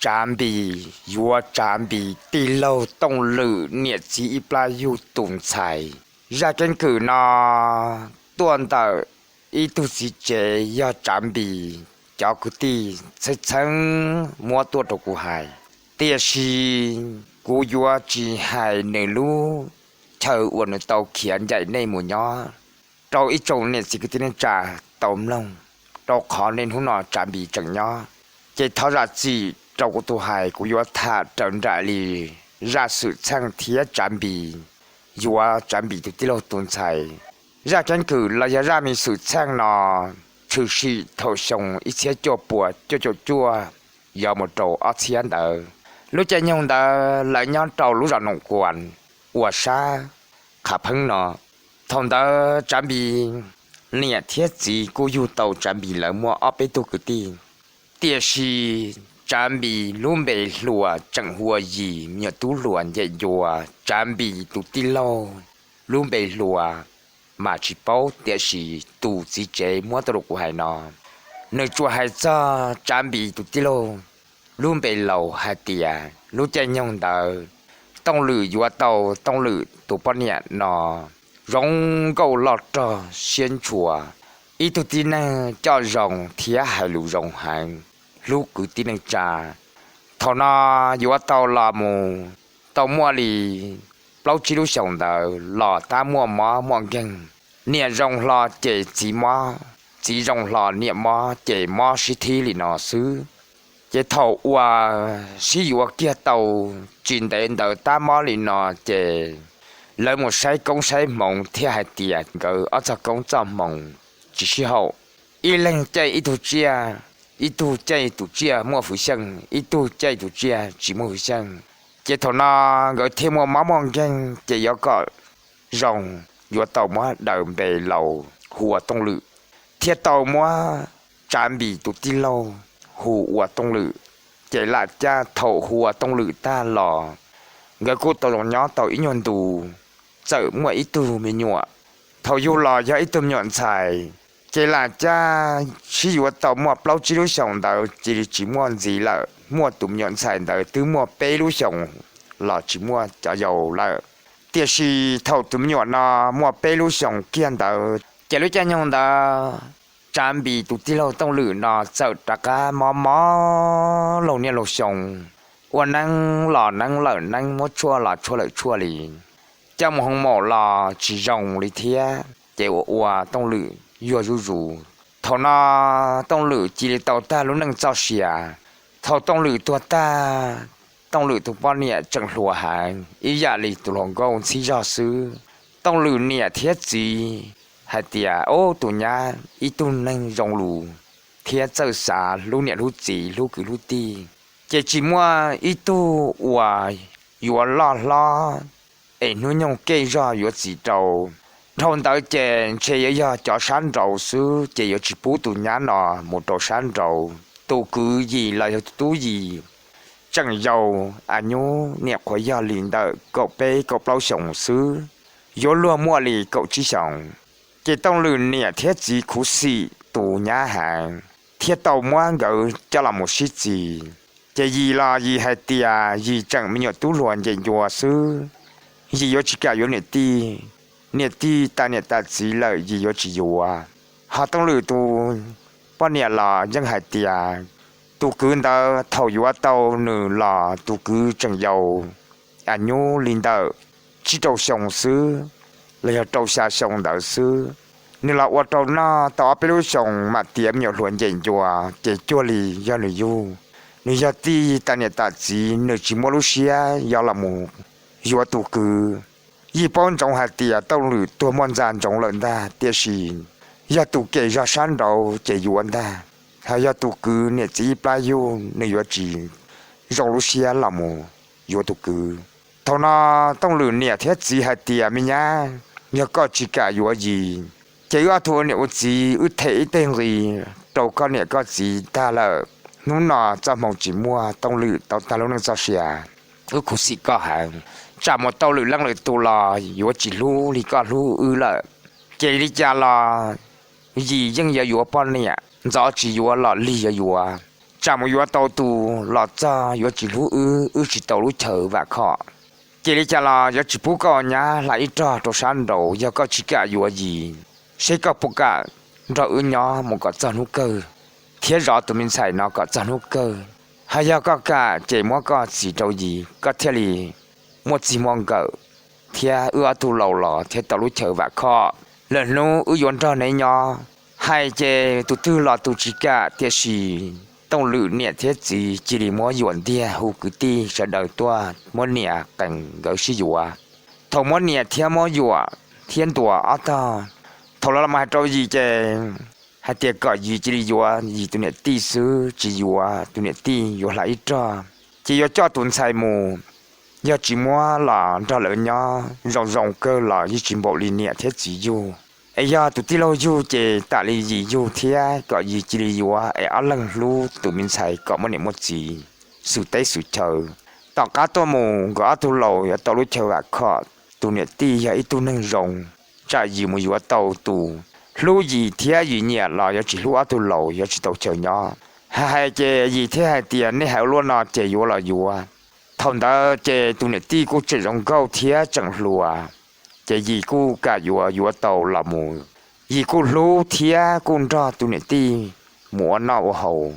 Tsav Npis yuav Tsav Npis tij laug Tooj Lwm niam txiv ib plab yug tus ntxhais. Zaj keeb kwm no tuaj ntawm ib tug txiv tsev yog Tsav Npis cov kwv tij txheeb txheeb muab tuaj rau kuv hais, tiam sis kuv yuav tsis hais nws lub chaw uas nws tau khiav ncaim nej mus nyob rau ib tsoom niam txiv kwv tij neej tsa tau mloog, rau qhov nej hnub no Tsav Npis tseem nyob. Ces thov zam txim rau kuv tus hais, kuv yuav tham raws nraim li zaj xwm txheej thiab Tsav Npis yuav Tsav Npis tus tij laug tus ntxhais. Zaj keeb kwm los yog zaj me xwm txheej no tshwm sim thaum xyoo ib txhiab cuaj puas cuaj caum cuaj yuav mus rau ob txhiab ntawd. Lub caij nyoog ntawd lawv nyob rau lub zos Noom Kuas uas sab Qhav Pheeb no. Thaum ntawd Tsav Npis niam thiab txiv kuj yug tau Tsav Npis lawv muaj ob peb tug kwv tij, tiam sis Tsav Npis lub npe hluas tseem hu ua Yis, me nyuam tub hluas ncem ncua. Tsav Npis tus tij laug lub npe hluas mas tsis paub, tiam sis tus txiv tsev muab tau rau kuv hais no, nws tsuas hais txog Tsav Npis tus tij laug lub npe laus hais tias lub caij nyoog ntawd Tooj Lwm yuav tau Tooj Lwm tus poj niam no zoo nkauj loj rog siab ntshua, ib tug tib neeg coj zoo thiab hais lus zoo heev, hlub kwv tij neej tsa. Thaum no yuav tau los mus tau muaj li plaub tsib lub xyoos ntawd los tab muaj mob muaj nkeeg. Niam zoo hlo ces txiv mob, txiv zoo hlo niam mob ces mob sib thib li no xwb. Ces thaum uas sib yuav kiag tau tsis ntev ntawd tab mob li no ces lawv mus saib koob saib hmoov thiaj hais tias nkawd ob txoj koob txoj hmoov tsis sib haum. Ib leeg caij ib tug tsiaj, ib tug caij tus tsiaj muaj hwv xyeej, ib tug caij tus tsiaj tsis muaj hwv xyeej. Ces thaum no nkawd thiaj muaj mob muaj nkeeg, ces yuav kom zoo yuav tau muab daws npe laus hu ua Tooj Lwm, thiaj tau muab Tsav Npis tus tij laug hu ua Tooj Lwm. Ces lam caj thaum hu ua Tooj Lwm tag los nkawd kuj tau zoo nyob tau ib nyuag ntu, txawm muaj ib tug me nyuam. Thaum yug los yog ib tug me nyuam ntxhais, ces lam caj sib yuav tau muaj plaub tsib lub xyoos ntawd cia li tsis muaj ntxiv lawm, muaj tus me nyuam ntxhais ntawd twb muaj peb lub xyoos los tsis muaj cov yau lawm. Tiam sis thaum tus me nyuam no muaj peb lub xyoos kiag ntawd ces lub caij nyoog ntawd Tsav Npis tus tij laug Tooj Lwm no txawm rov qab mob mob laug niaj laug xyoo, ua neeb los neeb lawm neeb, muab tshuaj los tshuaj lawm tshuaj li, coj mus hoo maum los tsis zoo li thiab, ces ua ua Tooj Lwm yuag zuj zus. Thaum no Tooj Lwm cia li tau tag lub neej txoj sia. Thaum Tooj Lwm tuag tag, Tooj Lwm tus poj niam tseem hluas heev ib yam li tus hluas nkauj ntxhib zog xwb. Tooj Lwm niam thiab txiv hais tias, Ub, tus nyab ib tug neeg zoo lus thiab txawj xav hlub niam hlub txiv hlub kwv hlub tij, ces tsis muaj ib tug uas yuav loj hlob es hnub nyoog kev zog yuav txim rau. Dhau ntawd ces ntshe yuav yog cov sab nraud xwb, ces yuav tsis pub tus nyab no mus rau sab nraud. Tus kwv Yis los yog tus tub Yis tseem yau, a nyuj niam qhuav yog li ntawm kaum peb kaum plaub xyoos xwb, yuav luag muaj li kaum tsib xyoos. Ces Tooj Lwm niam thiab txiv khuv xim tus nyab heev, thiaj tau muab nkawd coj los mus sib txis. Ces Yis los Yis hais tias Yis tseem me nyuam tub hluas nce ncua xwb, Yis yuav tsis kam yuav niam tij. Niam tij tas niam tas txiv lawm Yis yuav tsis yuav. Ho Tooj Lwm tus poj niam los yeej hais tias tus kwv ntawd thaum yuav tau nws los tus kwv tseem yau, a nyuj li ntawm tsib rau xyoo xwb los yog rau xya xyoo ntawd xwb. Nws los ua rau noj tau ob peb lub xyoos mam tiav me nyuam hluas nce ncua, ces cuag li yog nws yug. Nws yog tij tas niam tas txiv, nws tsis muaj lub siab yuav los mus yuav tus kwv. Yis paub ntsoov hais tias Tooj Lwm tuag muaj ntxa ntsoov lawm ntag, tiam sis yog tus kem zog sab nraud ces yuav ntag. Ho yog tus kwv niam txiv ib plab yug, nws yuav tsis zoo lub siab los mus yuav tus kwv. Thaum no Tooj Lwm niam thiab txiv hais tias, Me nyab, yog koj tsis kam yuav Yis, ces wb ob tug ua niam ua txiv wb them ib teg nqi rau koj niam koj txiv tag lawm. Hnub no txoj hmoo tsis muaj, Tooj Lwm tau tag lub neej txoj sia. Wb khuv xim koj heev, tsam mus tau lwm leej lwm tus los yuav tsis hlub li koj hlub wb lawm. Ces li cas los Yis yeej yuav yuav poj niam, ntxov tsis yuav los lig yuav yuav. tsam mus yuav tau tus los txog yuav tsis hlub wb, wb tsis tau lub chaw vam khom. Ces li cas los yuav tsis pub koj nyab hla ib rog rau sab nraud yog koj tsis kam yuav Yis, seb koj puas kam nrog wb nyob mus kom txog hnub kawg, thiab zov tus me ntxhais no kom txog hnub kawg. Hos yog koj kam ces muab koj txiv rau Yis, koj thiaj li muaj txij muaj nkawm, thiab wb ob tug laus los thiaj tau lub chaw vam khom. Lwm hnub wb yuav nrog neb nyob. Hais ces tus twg los tus tsis kam, tiam sis Tooj Lwm niam thiab txiv cia li muab Yuam ntiag hu kwv tij sawv daws tuaj muab nias qees nkawd sib yuav. Thaum muab nias thiab muab Yuam thiab ntuas ob tog, thaum lawv los hais rau Yis ces hais tias kom Yis cia li yuav Yis tus niam tij xwb, tsis yuav tus niam tij yuav hla ib rog, ces yuav coj tus ntxhais mus. Yog tsis muab los nrog lawv nyob zoo zoo kawg los yeej tsis npaum li niam thiab txiv yug. Es yog tus tij laug yug ces tam li Yis yug thiab kom Yis cia li yuav es ob leeg hlub tus me ntxhais kom muaj niam muaj txiv xwm teb xwm chaw. Tom qab tuaj mus nkawd ob tug laus yuav tau lub chaw vam khom, tus niam tij yog ib tug neeg zoo, tsam Yis mus yuav tau tus hlub Yis thiab Yis nyiam los yuav tsis hlub ob tug laus yuav tsis tau chaw nyob. Hais hais ces Yis thiaj hais tias nej hais ua luaj no ces yuav los yuav. Thaum ntawd ces tus niam tij kuj tseem zoo nkauj thiab tseem hluas, ces Yis kuj kam yuav yuav tau los mus. Yis kuj hlub thiab kuj nrog tus niam tij mus ua noj ua haus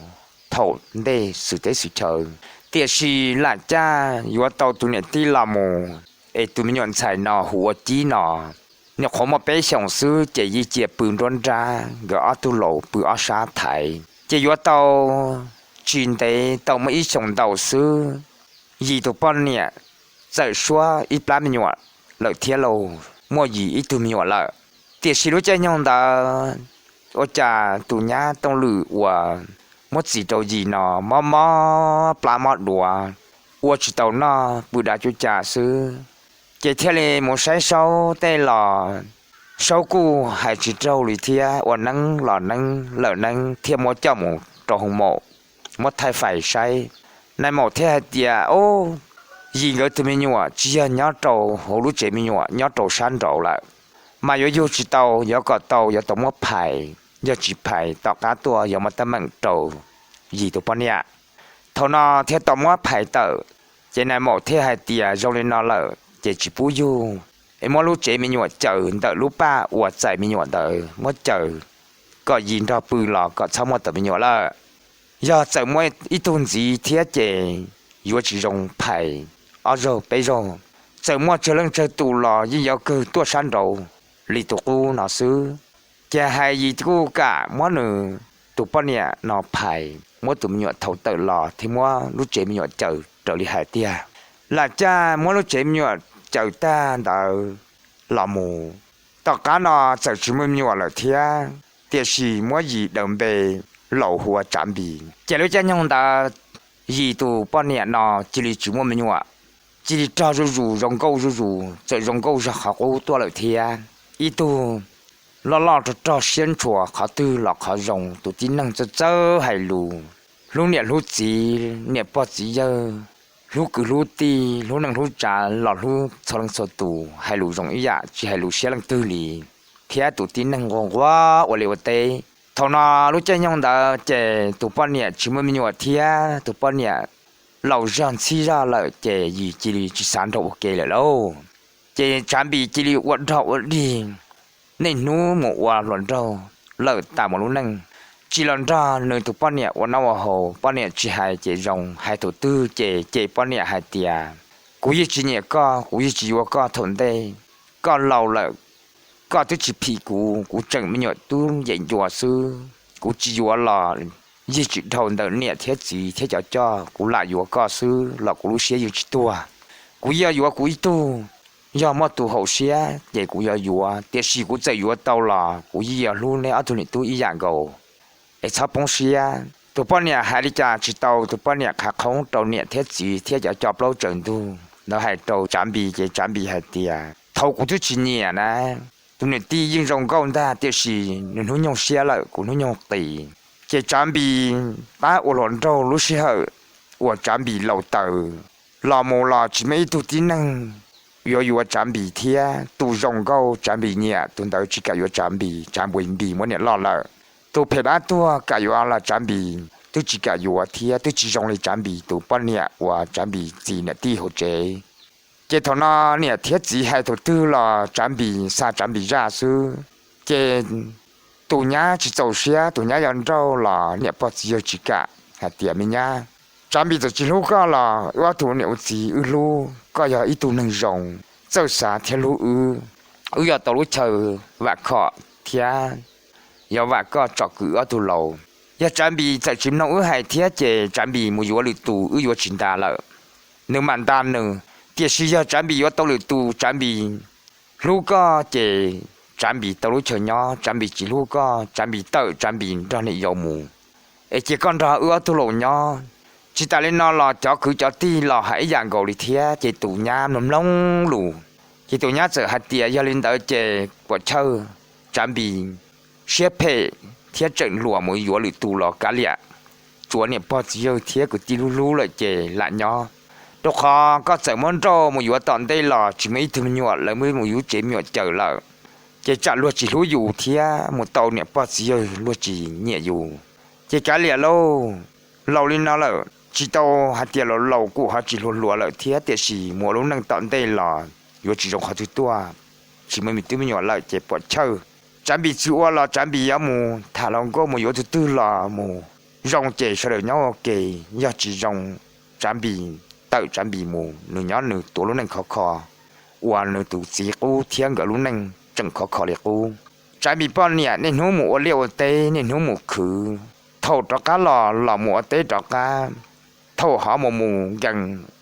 thaum ntej xwm teb xwm chaw. Tiam sis lam caj yuav tau tus niam tij los mus, es tus me nyuam ntxhais no hu ua Cib no, nyuam qhuav muaj peb xyoos xwb ces Yis cia pw nruab nrab, nkawd ob tug laus pw ob sab thaiv. Ces yuav tau tsis ntev tau muaj ib xyoos ntau xwb, Yis tus poj niam txawm suab ib plab me nyuam lawm thiab lauj, muaj Yis ib tug me nyuam lawm. Tiam sis lub caij nyoog ntawd ua cas tus nyab Tooj Lwm uas muab txis rau Yis no mob mob plab mob duav, ua tsis tau noj pw dav cuj ca xwb. Ces thiaj li mus saib Saub tej los Saub kuj hais tsis raug li thiab, ua neeb los neeb lawm neeb thiaj muab coj mus rau hoo maum, muab thaij fais saib. Nais maum thiaj hais tias, Ob, Yis nkawd tus me nyuam tsis yog nyob rau hauv lub tsev me nyuam, nyob rau sab nraud lawm, mas yuav yug tsis tau, yuav kom tau yuav tau muab phais, yog tsis phais tom qab tuaj yuav muaj teeb meem rau Yis tus poj niam. Thaum no thiaj tau muab phais tawm. Ces nais maum thiaj hais tias zoo li no lawm ces tsis pub yug, es muab lub tsev me nyuam caws ntawm lub paj uas txais me nyuam ntawd muab caws, kom Yis nrog pw los kom txhob muaj tau me nyuam lawm. Yog txawm muaj ib tug ntxiv thiab ces yuav tsis zoo phais ob zaug peb zaug, txawm muaj tsawg leej tsawg tus los yeej yuav kawg tuaj sab nraud li tus qub no xwb. Ces hais Yis kuj kam muab nws tus poj niam no phais, muab tus me nyuam thauj tawm los thiab muab lub tsev me nyuam caws raws li hais tiag. Lam caj muab lub tsev me nyuam caws tag ntawd los mus, tom qab no txawm tsis muaj me nyuam lawm thiab, tiam sis muab Yis daws npe laus hu ua Tsav Npis. Ces lub caij nyoog ntawd Yis tus poj niam no cia li tsis muaj me nyuam, cia li rog zuj zus, zoo nkauj zuj zus, txawm zoo nkauj zog qhov qub tuaj lawm thiab. Ib tug loj loj rog rog siab ntshua, qhov twg los qhov zoo, tus tib neeg txawj txawj hais lus, hlub niam hlub txiv, niam pog txiv yawg, hlub kwv hlub tij, hlub neej hlub tsav los hlub txhua leej txhua tus, hais lus zoo ib yam tsis hais lus siab leej twg li, thiab tus tib neeg nquag nquag ua liaj ua teb. Thaum no lub caij nyoog ntawd ces tus poj niam tsis muaj me nyuam thiab tus poj niam laus zog ntxhib zog lawm ces Yis cia li tsis xav nrog ua ke lawm lauj. Ces Tsav Npis cia li ua rog ua dig, niaj hnub mus ua hluas nraug lawm tas mus lub neej, tsis los nrog nws tus poj niam ua noj ua haus. Poj niam tsis hais ces zoo, hais thaum twg ces cem poj niam hais tias, Kuv yeej tsis nyiam koj, kuv yeej tsis yuav koj thaum ntej, koj laus lawm, koj twb tsis phim kuv, kuv tseem me nyuam tub yem ncua xwb, kuv tsis yuav los yeej tsis dhau ntawm niam thiab txiv thiab cov coj, kuv lam yuav koj xwb los kuv lub siab yeej tsis tuag. Kuv yog yuav kuv ib tug, yog muaj tus haum siab ces kuv yuav yuav, tiam sis kuv txawm yuav tau los kuv yeej yuav hlub neb ob tug niam tub ib yam nkaus, es txhob poob siab. Tus poj niam hais li cas tsis tau, tus poj niam qhav qhoob rau niam thiab txiv thiab cov coj plaub tsaws ntug ntawd hais rau Tsav Npis ces Tsav Npis hais tias, Thaum kuv twb tsis nyiam na, tus niam tij yeej zoo nkauj ntag, tiam sis nws hnub nyoog siab lawm, kuv hnub nyoog qis. Ces Tsav Npis pab ua hluas nraug lub sij hawm uas Tsav Npis laus taws los mus los tsis muaj ib tug tib neeg yuav yuav Tsav Npis thiab. Tus zoo nkauj Tsav Npis nyiam, tus ntawd tsis kam yuav Tsav Npis, Tsav Npis muab niam loj lawm. Tus phem dab tuag kam yuav los Tsav Npis twb tsis kam yuav thiab twb tsis zoo li Tsav Npis tus poj niam uas Tsav Npis txiv niam tij hauv tsev. Ces thaum no niam thiab txiv hais thaum twg los Tsav Npis xa Tsav Npis zaj xwb. Ces tus nyab tsis txaus siab, tus nyab yuav nrauj los niam pog txiv yawg tsis kam, hais tias, Me nyab, Tsav Npis txawm tsis hlub koj los wb ob tug niam ua txiv wb hlub, koj yog ib tug neeg zoo, txawj xav thiab hlub wb. Wb yuav tau lub chaw vam khom thiab yuav vam koj tsom kwm wb ob tug laus. Yog Tsav Npis txawm tsis mloog wb hais thiab ces Tsav Npis mus yuav lwm tus wb yuav tsis ntas lawm. Nws mam ntas nws, tiam sis yog Tsav Npis yuav tau lwm tus Tsav Npis hlub koj ces Tsav Npis tau lub chaw nyob, Tsav Npis tsis hlub koj, Tsav Npis tawm Tsav Npis nrog niam yau mus, es cia koj nrog wb ob tug laus nyob. Tsis tas li no los cov kwv cov tij los hais ib yam nkaus li thiab, ces tus nyab mloog mloog lus, ces tus nyab txawm hais tias, Yog li ntawd ces puam chawj, Tsav Npis siab phem thiab tseem luas mus yuav lwm tus los kav liam, tsuav niam pog txiv yawg thiab kwv tij hlub hlub lawm ces lam nyob. Rau qhov koj txawm muab nrauj mus yuav tom ntej los tsis muaj ib tug me nyuam, lawv muab mus yuav tsev me nyuam cawm lawm, ces tsam luag tsis hlub yus thiab mus tau niam pog txiv yawg luag tsis nyiam yus. Ces kav liam lauj, laus li no lawm tsis tau hais tias laus laus kuj ho tsis hluas hluas lawm thiab, tiam sis mus ua lub neej tom ntej los yuav tsis zoo qhov twg tuaj, tsis muaj me tub me nyuam lawm ces puam chawj. Tsav Npis tsis ua los Tsav Npis yuav mus tham hluas nkauj mus yuav tus twg los mus zoo ces sawv daws nyob ua ke, yog tsis zoo Tsav Npis tawm Tsav Npis mus, nws nyob nws tuav lub neej khov kho, uas nws tus txiv qub thiab nkawd lub neej tseem khov kho li qub. Tsav Npis poj niam niaj hnub mus ua liaj ua teb, niaj hnub mus khwv, thaum rov qab los los mus ua teb rov qab, thaum ho mus mus nkees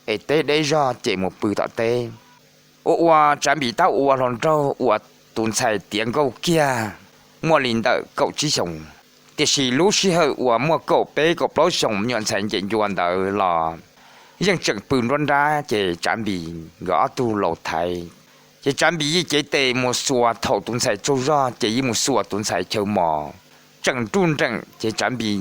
es teb deb zog ces mus pw tom teb. Ua ua Tsav Npis tab ua hluas nraug uas tus ntxhais tiav nkauj kiag muaj li ntawm kaum tsib xyoos, tiam sis lub sij hawm uas muaj kaum peb kaum plaub xyoos me nyuam ntxhais ncem ncua ntawd los yeej tseem pw nruab nrab, ces Tsav Npis nkawd ob tug laus thaiv, ces Tsav Npis yeej cev tes mus xuas thaum tus ntxhais tsaug zog ces yeej mus xuas tus ntxhais chaw mos, tseem nruj nreem, ces Tsav Npis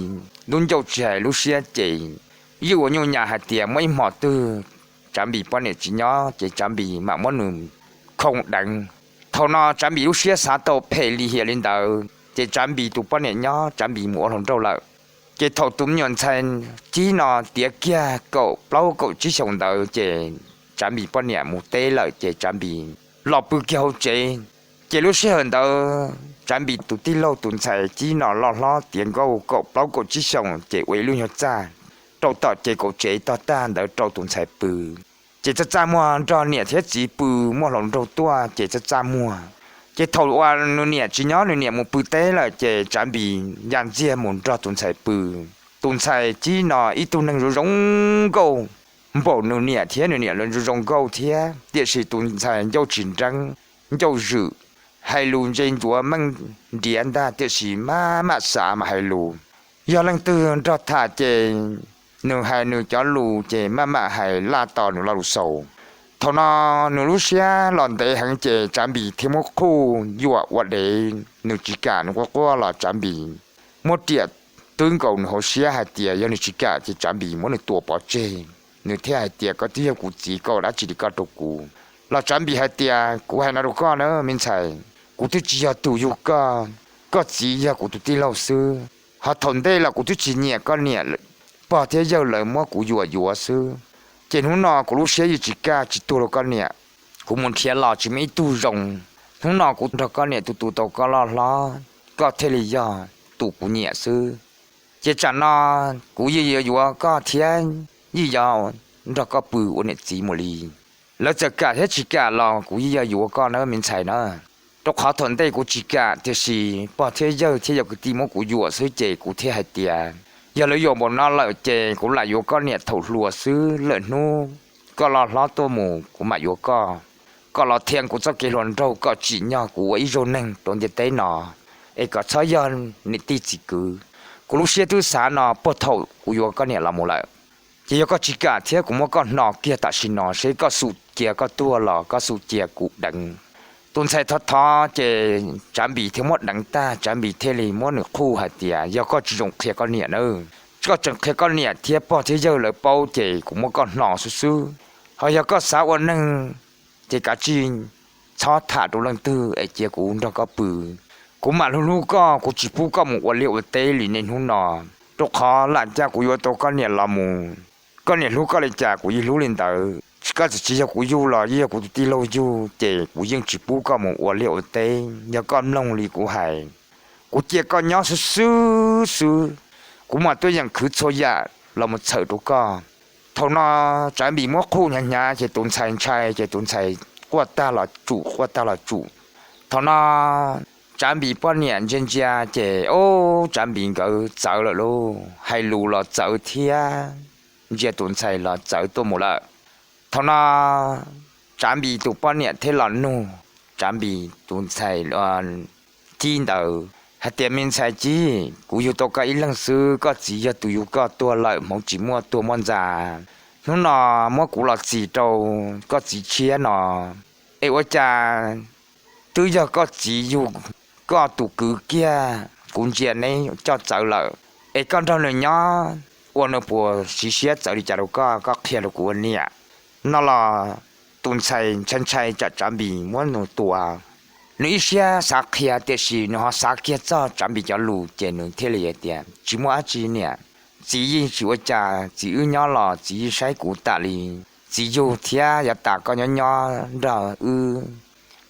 lub ncauj tsis hais lub siab ces yeej ua nyuj nyas hais tias muaj ib hmo twg Tsav Npis poj niam tsis nyob ces Tsav Npis mam muab nws khoo deev. Thaum no Tsav Npis lub siab xav tau phem lim hiam li ntawd ces Tsav Npis tus poj niam nyob, Tsav Npis mus ua hluas nraug lawm. Ces thaum tus me nyuam ntxhais Cib no tiav kiag kaum plaub kaum tsib xyoos ntawd ces Tsav Npis poj niam mus teb lawm ces Tsav Npis los pw kiag hauv tsev. Ces lub sij hawm ntawd Tsav Npis tus tij laug tus ntxhais Cib no loj hlob tiav nkauj kaum plaub kaum tsib xyoos ces ua ib lub nyuag txaj rau tom ces kaum tsev tog tag ntawd rau tus ntxhais pw. Ces txaj txaj muag nrog niam thiab txiv pw, muaj hluas nraug tuaj ces txaj txaj muag. Ces thaum uas nws niam tsis nyob, nws niam mus pw teb lawm ces Tsav Npis ya ntxiag mus nrog tus ntxhais pw. Tus ntxhais Cib no ib tug neeg zoo zoo nkauj npaum nws niam thiab nws niam los zoo zoo nkauj thiab, tiam sis tus ntxhais ncauj tsis nreeb, ncauj zwm, hais lus ntse ntsuav meej nriav ntag, tiam sis maj mam xav mas hais lus. Yog leej twg nrog tham ces nws hais nws cov lus ces maj mam hais laj tos nws lo lus xaus. Thaum no nws lub siab los ntev heev ces Tsav Npis thiaj muab qhuj yuam ua dev, nws tsis kam, nws quaj quaj los Tsav Npis muab riam twb nkaus nws hauv siab hais tias yog nws tsis kam ces Tsav Npis muab nws tua pov tseg. Nws thiaj hais tias, Koj twb yog kuv txiv, koj ua dab tsi li koj rau kuv? Los Tsav Npis hais tias, Kuv hais no rau koj na me ntxhais, kuv twb tsis yog tus yug koj, koj txiv yog kuv tus tij laug xwb. Ho thaum ntej los kuv twb tsis nyiam koj niam, pog thiab yawg lawv muab kuv yuam yuav xwb. Ces hnub no kuv lub siab yeej tsis kaj tsis tuag rau koj niam. Kuv mus nrhiav los tsis muaj ib tug zoo. Hnub no kuv nrog koj niam tu tu tau koj loj hlob, koj thiaj li yog tus kuv nyiam xwb. Ces tsam no kuv yeej yuav yuav koj thiab yeej yuav nrog koj pw ua niam txiv mus li. Lawv txawm kam thiab tsis kam los kuv yeej yuav yuav koj na me ntxhais na. Rau qhov thaum ntej kuv tsis kam, tiam sis pog thiab yawg thiab yog kwv tij muab kuv yuam xwb ces kuv thiaj hais tias, yog lawv yuam npaum no lawm ces kuv lam yuav koj niam thaum hluas xwb, lwm hnub koj loj hlob tuaj mus kuv mam yuav koj. Koj los thiab kuv txoj kev hluas nraug, koj tsim nyog kuv ua ib zaug neeg rau ntiaj teb no, es kom txhob yog niam tij txiv kwv. Kuv lub siab twb xav no puag thaum kuv yuav koj niam los mus lawm. Ces yog koj tsis kam thiab kuv muab koj hno kiag tam sim no seb koj xum cia koj tuag los koj xum cia kuv deev. Tus ntxhais thov thov ces Tsav Npis thiaj muab deev tag, Tsav Npis thiaj li muab nws qhuj hais tias, yog koj tsis zoo qhia koj niam na, koj tseem qhia koj niam thiab pog thiab yawg lawv paub ces kuv muab koj hno xwb xwb. Ho yog koj xav ua neeg ces kav tsij txhob tham rau leej twg es cia kuv nrog koj pw. Kuv mam hlub hlub koj, kuv tsis pub koj mus ua liaj ua teb li niaj hnub no. rau qhov lam cas kuv yuav tau koj niam los mus. Koj niam hlub koj li cas kuv yeej hlub li ntawd, koj txawm tsis yog kuv yug los yeej yog kuv tus tij laug yug, ces kuv yeej tsis pub koj mus ua liaj ua teb. Yog koj mloog li kuv hais, kuv cia koj nyob xwb xwb xwb, kuv mam tuaj yeem khwv txhua yam los mus txhawm rau koj. Thaum no Tsav Npis muab qhuj hnyav hnyav ces tus ntxhais ntshai ces tus ntxhais quaj tag los tsum quaj tag los tsum. Thaum no Tsav Npis poj niam ntsia ntsia ces ob, Tsav Npis nkawd txawv lawm lauj, hais lus los txawv thiab, ntsia tus ntxhais los txawv tuaj mus lawm. Thaum no Tsav Npis tus poj niam thiaj los nug Tsav Npis tus ntxhais Cib ntawd hais tias, me ntxhais Cib, kuv yug tau koj ib leeg xwb, koj txiv yog tus yug koj tuag lawm hmoov tsis muaj tuag muaj ntxa. Hnub no muab kuv los txis rau koj txiv tshiab no, es ua cas twb yog koj txiv yug koj tus kwv kiag, kuv ntsia neb coj txawv lawm. Es koj nrog nws nyob ua nws puas siv siab txawv li cas rau koj, koj qhia rau kuv ua niam. No los tus ntxhais ntshai ntshai tsam Tsav Npis muab nws tua, nws ib siab xav qhia tiam sis nws ho xav kiag txog Tsav Npis cov lus ces nws thiaj li hais tias, tsis muaj dab tsi niam, txiv yeej tsis ua cas, txiv wb nyob los txiv yeej saib kuv tas li. Txiv yug thiab yav tas koj nyob nyob nrog wb,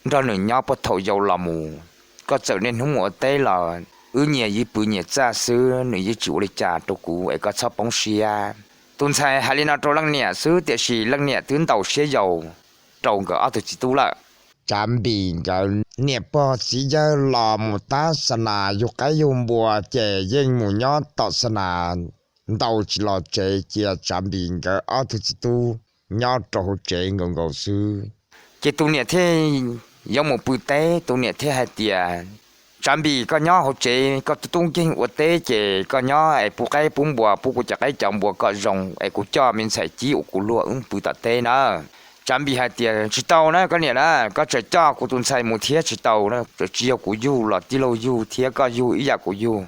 nrog nws nyob puag thaum yau los mus, koj txawm niaj hnub mus ua teb los wb nyias yws pw nyias txaj xwb, nws yeej tsis ua li cas rau kuv es koj txhob poob siab. Tus ntxhais hais li no rau leej niam xwb tiam sis leej niam twb ntaus siab yau rau nkawd ob tug txiv tub lawm. Tsav Npis nkawd niam pog txiv yawg los mus tab xa nas yug qaib yug npua ces yeej mus nyob tom xa nas, ntaus tsis los tsev, cia Tsav Npis nkawd ob tug txiv tub nyob rau hauv tsev nkaus nkaus xwb. Ces tus niam thiaj yuav mus pw teb, tus niam thiaj hais tias, Tsav Npis, koj nyob hauv tsev, koj tub tub nkeeg ua teb ces koj nyob es pub qaib pub npua, pub kuv cov qaib cov npua kom zoo es kuv coj me ntxhais Cib uas kuv luag wb pw tom teb na. Tsav Npis hais tias, tsis tau na koj niam na, koj tseem coj kuv tus ntxhais mus thiab tsis tau, tseem tsis yog kuv yug los tij laug yug thiab koj yug ib yam kuv yug.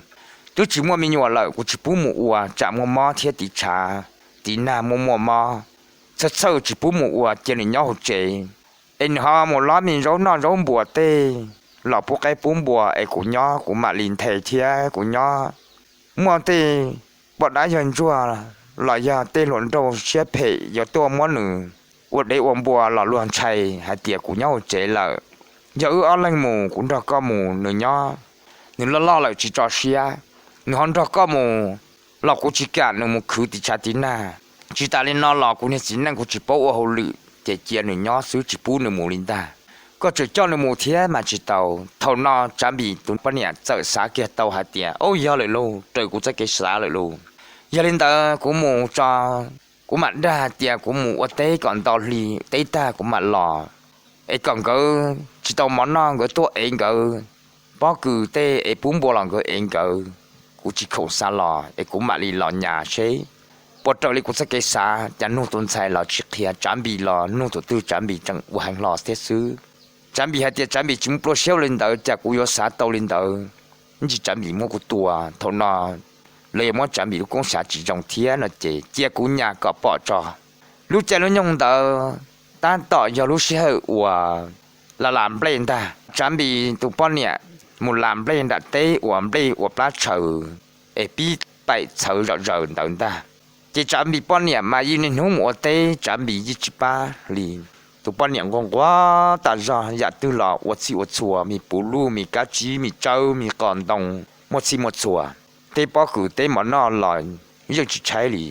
Twb tsis muaj me nyuam lawm kuv tsis pub mus ua, tsam muaj mob thiab tiv tshav tiv nag muaj muaj mob, txhawj txhawj tsis pub mus ua, cia nws nyob hauv tsev es nws ho mus lob me zaub noj zaub npua tej los pub qaib pub npua es kuv nyob kuv mam li nthe thiab kuv nyob. Muaj tej poj dab yawg ntsuag los yog tej hluas nraug siab phem yuav tuaj muab nws ua dev ua npua los luag ntshai hais tias kuv nyob hauv tsev lawm. Yog wb ob leeg mus, kuv nrog koj mus, nws nyob, nws loj loj lawm tsis tso siab, nws ho nrog koj mus los kuv tsis kam nws mus khwv tiv tshav tiv nag. Tsis tas li no los kuv niag txiv neej kuv tsis paub ua hauj lwm ces cia nws nyob xwb tsis pub nws mus li ntag. Koj tseem coj nws mus thiab mas tsis tau. Thaum no Tsav Npis tus poj niam txawm xav kiag tau hais tias, o, yog lawm lauj, raws kuv txoj kev xav lawm lauj. Yog li ntawd kuv mus tso, kuv mam dag hais tias kuv mus ua teb kom ntau hli, teb tag kuv mam los, es kom nkawd tsis tau mov noj nkawd tuaj ev nkawd pob kws tej es pub npua los nkawd ev nkawd. Kuv tsis khoom xav los es kuv mam li los nyas seb puas raws li kuv txoj kev xav. Cas nug tus ntxhais los tsis qhia, Tsav Npis los nug tus twg Tsav Npis tseem ua heev hlo thiab xwb. Tsav Npis hais tias, Tsav Npis tsis muaj plua siab ua li ntawd, cas kuv yuav xav tau li ntawd, ntsis Tsav Npis muab kuv tua. Thaum no lawv yuav muab Tsav Npis lub koob xav tsis zoo thiab no ces cia kuv nyas kom pom tso. Lub caij lub nyoog ntawd tab tom yog lub sij hawm uas las las nplej ntag. Tsav Npis tus poj niam mus las nplej nram teb uas nplej ua plab tshaws es pib paim txhawv zom zaws ntawd ntag. Ces Tsav Npis poj niam mas yeej niaj hnub mus ua teb, Tsav Npis yeej tsis pab li. Tus poj niam nquag nquag tas zog, yam twg los ua txhij ua txhua, me puv luj, me kab tsib, me tsawb, me qos ntoo, muaj txhij muaj txhua. Tej pob kws teb mov noj los yeej tsis tshaib li.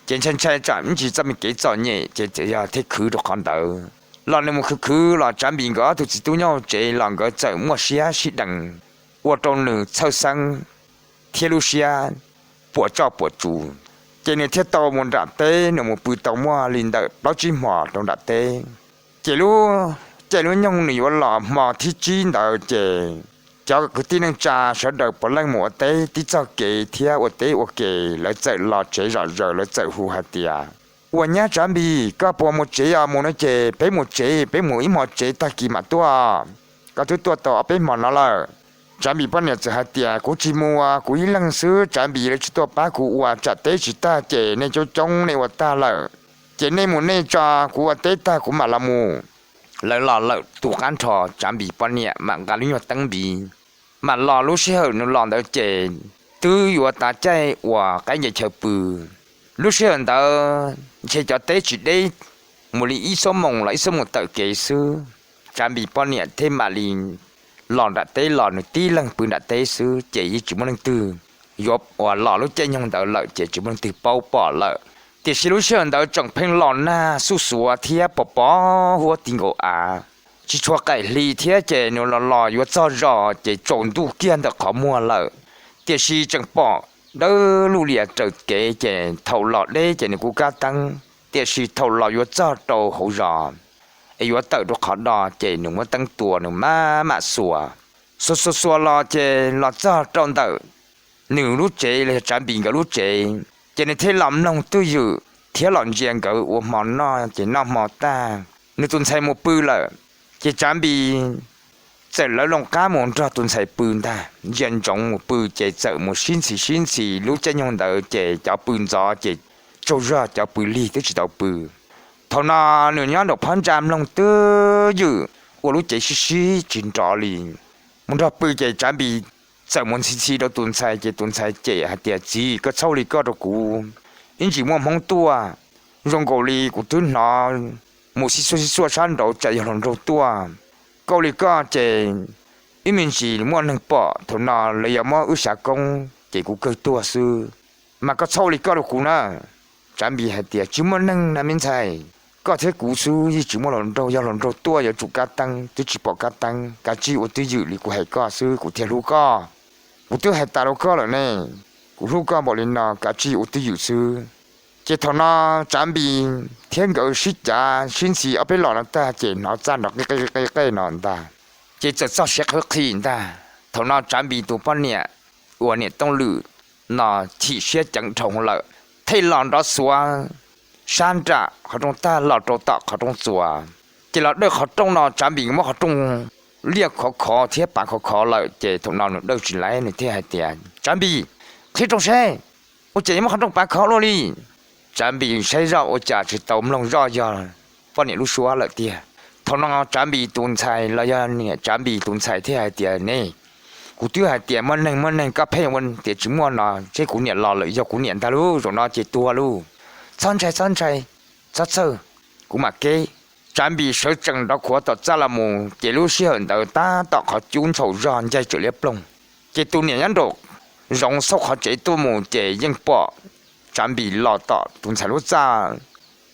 Ces ntshai ntshai tsam ib ntsis txoj me kev txom nyem ces txawm yog thiaj khwv rau qhov ntawd los nws mus khwv khwv los Tsav Npis nkawd ob tug txiv tub nyob hauv tsev los nkawd txawm muaj siab sib deev, ua rau nws txhawj xeeb thiab lub siab puas tsuaj puas tsuv. Ces nws thiaj tau mus nram teb, nws mus pw tau muaj li ntawm plaub tsib hmos rau nram teb. Ces lub caij lub nyoog nws yuav los hmo thib tsib ntawd ces cov kwv tij neej tsa sawv daws puav leej mus ua teb tib txoj kev thiab ua teb ua ke, lawv txawm los tsev zom zaws, lawv txawm hu hais tias, ua nyab Tsav Npis, koj puas mus tsev os? Mus no ces peb mus tsev, peb mus ib hmos tsev tag kis mam tuaj. Koj twb tuaj tau ob peb hmos no lawm. Tsav Npis poj niam txawm hais tias, kuv tsis mus, kuv ib leeg xwb, Tsav Npis lawv tsis tuaj pab kuv ua, tsam teb tsis tag ces nej coob coob nej ua tag lawm. Ces nej mus nej tso, kuv ua teb tag kuv mam los mus. Lawv los lawm tu qab nrho, Tsav Npis poj niam mam nqa lub nyuag teeb npis mam los. Lub sij hawm nws los ntawd ces twb yuav tav caij uas qaib nce chaw pw. Lub sij hawm ntawd ntshe cov teb tsis deb, mus li ib xuab moos los ib xuab moos tawm kev xwb. Tsav Npis poj niam thiaj mam li los nram teb los, nws tib leeg pw nram teb xwb ces yeej tsis muaj leej twg yuav uas los lub caij nyoog ntawd lawm ces tsis muaj leej twg paub pom lawm. Tiam sis lub sij hawm ntawd tseem pheej los nag xuj xuav thiab pos pos huab ti nkaus av, tsis tshua qaim hli thiab ces nws los los yuav txog zos ces tsaus ntuj kiag ntawm qhov muag lawm. Tiam sis tseem pom dawb luj lias raws kev ces thaum los deb ces nws kuj kab teeb, tiam sis thaum los yuav txog rau hauv zos es yuav tawm rau qhov do ces nws muab teeb tua, nws maj mam xuas, xuas xuas xuas los ces los txog rau ntawm nws lub tsev los yog Tsav Npis nkawd lub tsev, ces nws thiaj los mloog twj ywm thiab los ntsia nkawd ua hmo noj ces noj hmo tag, nws tus ntxhais mus pw lawm, ces Tsav Npis txawm lawv loo qab mus nrog tus ntxhais pw ntag. Ntsia ntsoov mus pw ces txawm mus sib ntxhi sib ntxhi, lub caij nyoog ntawd ces cov pw ntxov ces tsaug zog, cov pw lig twb tsis tau pw. Thaum no nws nyob nraum phab ntsa mloog twj ywm ua lub cev sib sib tsis nrov li. Mus nrog pw ces Tsav Npis txawm mus ntxhi ntxhi rau tus ntxhais ces tus ntxhais cem hais tias, Txiv, koj txhob ua li koj rau kuv, ib ntsis muaj hmoob tuaj, zoo nkaus li kuv twb hnov mus xib xuaj xib xuaj sab nraud tsam yog hluas nraug tuaj. Koj ua li koj ces ib me ntsis muaj neeg pom, thaum no lawv yuav muab wb xyav koob ces kuv kawg tuag xwb. Mas koj txhob ua li koj rau kuv na. Tsav Npis hais tias, Tsis muaj neeg na me ntxhais, koj thiab kuv xwb, yeej tsis muaj hluas nraug, yog hluas nraug tuaj yuav tsum kab teeb, twb tsis pom kab teeb, kav tsij ua twj ywm li kuv hais koj xwb kuv thiaj hlub koj. Kuv twb hais tas rau koj lawm ne, kuv hlub koj npaum li no kav tsij ua twj ywm xwb. Ces thaum no Tsav Npis thiab nkawd sib cav sib ntxhi ob peb los no tag ces hnov txaj nrov qi qi qi qi no ntag, ces txawm txog siav qhwv qhi ntag. Thaum no Tsav Npis tus poj niam uas niam Tooj Lwm no chim siab ceev dhau lawm, thiaj los nrov xuav sab nram qhov rooj tag los rau tom qhov rooj txuas, ces los dawj qhov rooj no Tsav Npis muab qhov rooj liaj khov khov thiab pav khov khov lawm, ces thaum no nws dawj tsis laiv, nws thiaj hais tias, Tsav Npis, qhib rooj seb, ua cas yuav muab qhov rooj pav khov luaj li? Tsav Npis saib zoj ua cas tsis tau mloog zoj yog poj niam lub suab lawm tiag. Thaum no Tsav Npis tus ntxhais los yog niam Tsav Npis tus ntxhais thiaj hais tias, Ne, kuv twb hais tias muaj neeg muaj neeg, koj pheej ua tias tsis muaj no, seb kuv niam los lawm, yog kuv niam ntag lauj, zaum no ces tuag lauj. Txhob ntshai, txhob ntshai, txhob txhawj, kuv mam keb. Tsav Npis sawv tsees nrov khuav tom txaj los mus, ces lub sij hawm ntawd tab tom qhov cub ntshaum zog ncaig tsawm liab ploog, ces tus niam nyob nraum zoov xauj qhov tsev tuaj mus ces yeej pom Tsav Npis los tom tus ntxhais lub txaj,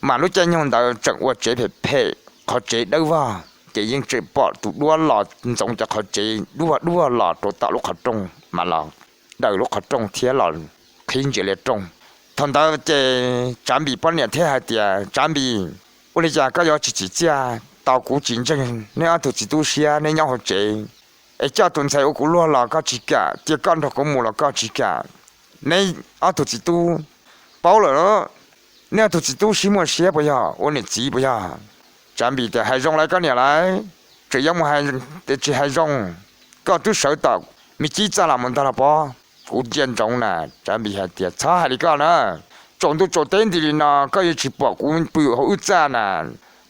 mas lub caij nyoog ntawd tseem ua tsev phem phem, qhov tsev dawb vog, ces yeej tseem pom tus duab los ntxoov cov qhov tsev duaj duaj los rau tom lub qhov rooj mas los daws lub qhov rooj thiab los qhib ntsia li rooj. Thaum ntawd ces Tsav Npis poj niam thiaj hais tias, Tsav Npis, ua li cas koj yuav tsis tsim txiaj, tau kuv tsis ntseeg neb ob tug txiv tub siab, neb nyob hauv tsev es coj tus ntxhais ua kuv luag los koj tsis kam, cia koj nrog kuv mus los koj tsis kam. Neb ob tug txiv tub paub lawm, neb ob tug txiv tub sib muaj siab puas yog, ua niam txiv puas yog? Tsav Npis tias, Hais zoo lawm koj niam lawv, tseem yuav mus hais tias tsis hais zoo. Koj twb sawv tom me cib txaj los mus ntag los pob. Kuv ntsia ntsoov na. Tsav Npis hais tias, Txhob hais li koj na, tsaus ntuj tsaus teb nti li no koj yuav tsis pom kuv pw hauv wb txaj na.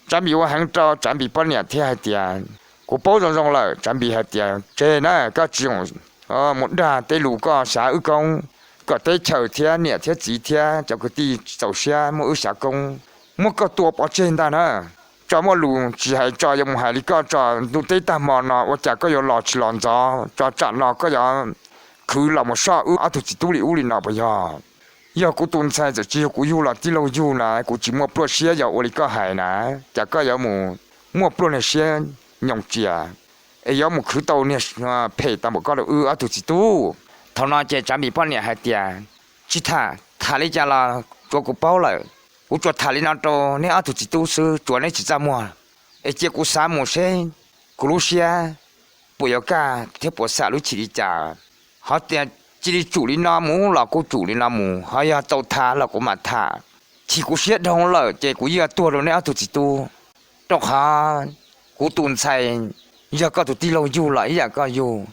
Tsav Npis ua heev rau Tsav Npis poj niam thiab hais tias, Kuv paub zoo zoo lawm. Tsav Npis hais tias, Tseg na, koj tsis mus dag tej lus koj xyav wb koob, kom teb chaws thiab niam thiab txiv thiab cov kwv tij txaus siab muab wb xyav koob, muab koj tua pov tseg ntag na. Tso muaj lus tsis hais tso yuav mus hais li koj tso, ntuj teb tag hmo no ua cas koj yuav los tsis los ntxov tso, tsam no koj yuav khwv los mus soj wb ob tug txiv tub li ub li no puas yog? Yog kuv tus ntxhais txawm tsis yog kuv yug los tij laug yug na, kuv tsis muaj pluaj siab yog ua li koj hais na, cas koj yuav mus muaj pluaj niag siab nyoos tsias es yuav mus khwv tau niag phem tau npaum koj rau wb ob tug txiv tub? Thaum no ces Tsav Npis poj niam hais tias, Tsis tham, tham li cas los tsuav kuv paub lawm. Kuv tsuas tham li no rau neb ob tug txiv tub xwb, tsuav neb tsis txaj muag. Es cia kuv xav mus seb kuv lub siab puas yuav kaj thiab puas xam lub chim li cas. Ho tias cia li tsum li no mus los kuj tsum li no mus, ho yog tau tham los kuv mam tham. Chim kuv siab dhau lawm ces kuv yeej yuav tuag rau neb ob tug txiv tub, rau qhov kuv tus ntxhais yog koj tus tij laug yug los ib yam koj yug,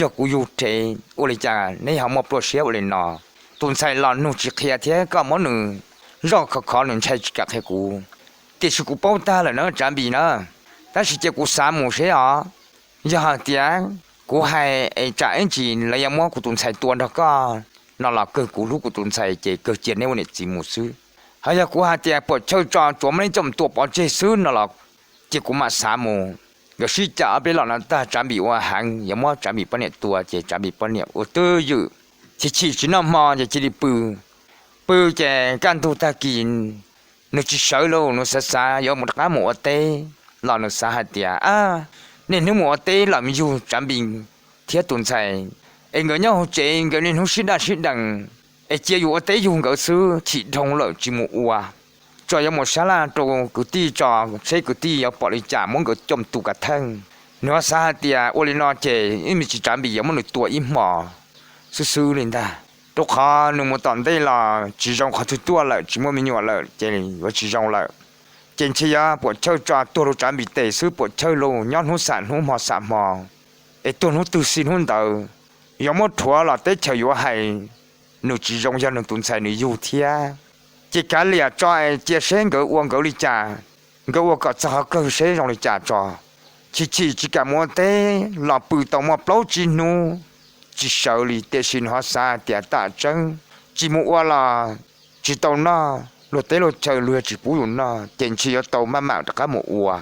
yog kuv yug rhev ua li cas neb ho muaj pluaj siab ua li no? Tus ntxhais los nug tsis qhia thiab koj muab nws zoj khov khov nws ntshai tsis kam qhia kuv. Tiam sis kuv paub tag lawm na Tsav Npis na, tab sis cia kuv xav mus seb os. Yog hais tias Kuv hais es tsam ib ntsis lawv yuav muab kuv tus ntxhais tua nrog koj no los kawg kuv hlub kuv tus ntxhais ces kawg cia neb ua niam txiv mus xwb. Ho yog kuv hais tias puam chawj tso tsuav muab neb coj mus tua pov tseg xwb no los cia kuv mam xav mus. Nkawd sib cav ob peb los no tag Tsav Npis ua heev yuav muab Tsav Npis poj niam tua ces Tsav Npis poj niam ua twj ywm, chim chim tsis noj hmo ces cia li pw. Pw ces kaj ntug tag kis nws tsis sawv li, nws xav xav yuav mus rov qab mus ua teb los nws xav hais tias, niaj hnub mus ua teb los yug Tsav Npis thiab tus ntxhais es nkawd nyob hauv tsev nkawd niaj hnub sib daj sib deev, es cia yus ua teb yug nkawd xwb chim dhau lawm tsis mus ua, tsuas yuav mus sab laj rau kwv tij tso, seb kwv tij yuav pom li cas muab nkawd coj tu kav theej. Nws ho xav hais tias ua li no ces ib me ntsis Tsav Npis yuav muab nws tua ib hmos xwb xwb li ntag, rau qhov nws mus tom ntej los tsis zoo qhov twg tuaj lawm tsis muaj me nyuam lawm ces yuav tsis zoo lawm. Ces ntshe yuav puam chawj tso tuag rau Tsav Npis tes xwb, puam chawj los nyob hnub xam hnub hmo xam hmo es tuag hnub twg xij hnub ntawd, yuav muab rhuav los teb chaws yuav hais nws tsis zoo yog nws tus ntxhais nws yug thiab. Ces kav liam tso es cia seb nkawd ua nkawd li cas, nkawd ua kom txog qhov kawg seb zoo li cas tso. Chim chim tsis kam mus ua teb los pw tau muaj plaub tsib hnub tsis sawv li, tiam sis nws ho xav hais tias tam tseeb tsis mus ua los tsis tau noj, luag teb luag chaw luag tsis pub yus noj ces ntshe yuav tau maj mam rov qab mus ua.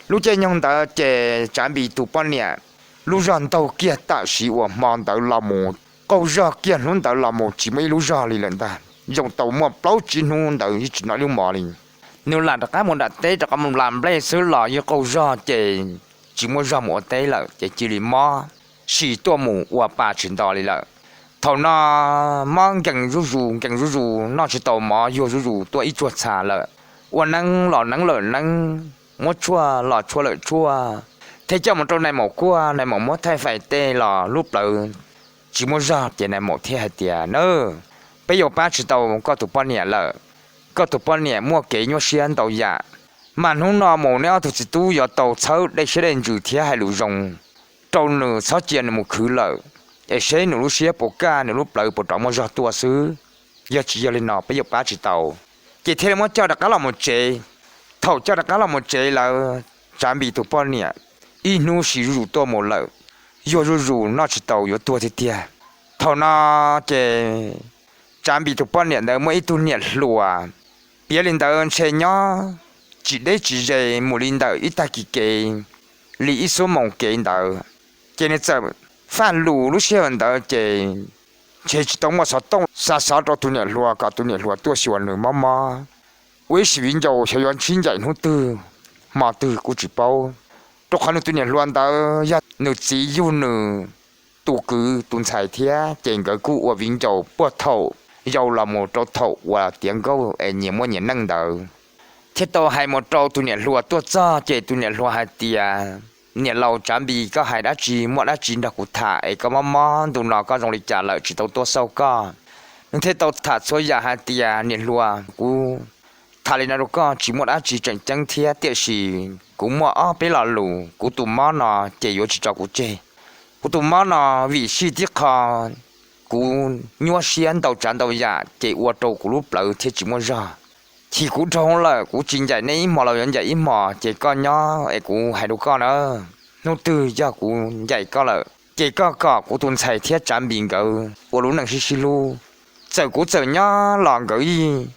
Lub caij nyoog ntawd ces Tsav Npis tus poj niam lub zog ntaug kiag tam sim uas hmo ntawd los mus, qaug zog kiag hnub ntawd los mus tsis muaj ib lub zog li lawm ntag. Zoo tau muaj plaub tsib hnub ntawd yeej tsis noj ib lub mov li. Nws lam rov qab mus nram teb rov qab mus las nplej xwb los yeej qaug zog ces tsis muaj zog mus ua teb lawm ces cia li mob, sim tuaj mus ua pa tsis nto li lawm. Thaum no mob nkees zuj zus nkees zuj zus, noj tsis tau mov yuag zuj zus tuaj ib tsuag txha lawm. Ua neeb los neeb lawm neeb, muab tshuaj los tshuaj lawm tshuaj, thiaj coj mus rau nais maum kuaj, nais maum muab thaij fais tej los lub plawv tsis muaj zog ces nais maum thiaj hais tias, na, peb yuav pab tsis tau koj tus poj niam lawm. Koj tus poj niam muaj kev nyuaj siab ntau yam, mas hnub no mus neb ob tug txiv tub yuav tau txhawb dej siab dej ntsws thiab hais lus zoo rau nws, txhob cia nws mus khwv lawm, es seb nws lub siab puas kaj, nws lub plawv puas rov muaj zog tuaj xwb. Yog tsis yog li no peb yuav pab tsis tau. Ces thiaj li muab coj rov qab los mus tsev. Thaum coj rov qab los mus tsev lawm, Tsav Npis tus poj niam ib hnub sim zuj zus tuaj mus lawm, yuag zuj zus noj tsis tau yuav tuag tiag tiag. Thaum no ces Tsav Npis tus poj niam ntawd muaj ib tug niam hluas, piav li ntawd ntshe nyob tsis deb tsis ze mus li ntawm ib tag kis kev li ib xuab moos kev ntawd, ces nws txawm faj lus lub sij hawm ntawd ces ntshe tsis tau muaj xov tooj xa xov rau tus niam hluas kom tus niam hluas tuaj xyuas nws mob mob. Ua ib sim viv ncaus xyov yuav sib ncaim hnub twg hmo twg kuj tsis paub, rau qhov nws tus niam hluas ntawd yog nws txiv yug nws tus kwv tus ntxhais thiab, ces nkawd kuj ua viv ncaus puag thaum yau los mus rau thaum uas tiav nkauj es nyias muaj nyias neej ntawd. Thiaj tau hais mus rau tus niam hluas tuaj txog ces tus niam hluas hais tias, niam laus Tsav Npis, koj hais dab tsi, muaj dab tsi nrog kuv tham es koj mob mob ntu no koj zoo li cas lawm tsis tau tuaj xauj koj? Nws thiaj tau tham txhua yam hais tias, niam hluas, kuv tham li no rau koj tsis muaj dab tsi tseem ceeb thiab, tiam sis kuv muaj ob peb lo lus, kuv tus mob no ces yuav tsis tso kuv tseg. Kuv tus mob no vim sij tib qho kuv nyuaj siab ntau tsav ntau yam ces ua rau kuv lub plawv thiaj tsis muaj zog. Chim kuv dhau lawm, kuv tsis ncaim nej ib hmos los yuav ncaim ib hmos, ces koj nyob es kuv hais rau koj na, hnub twg yog kuv ncaim koj lawm ces koj kom kuv tus ntxhais thiab Tsav Npis nkawd ua lub neej sib sib hlub. Txawm kuv txawm nyob los nkawd yeej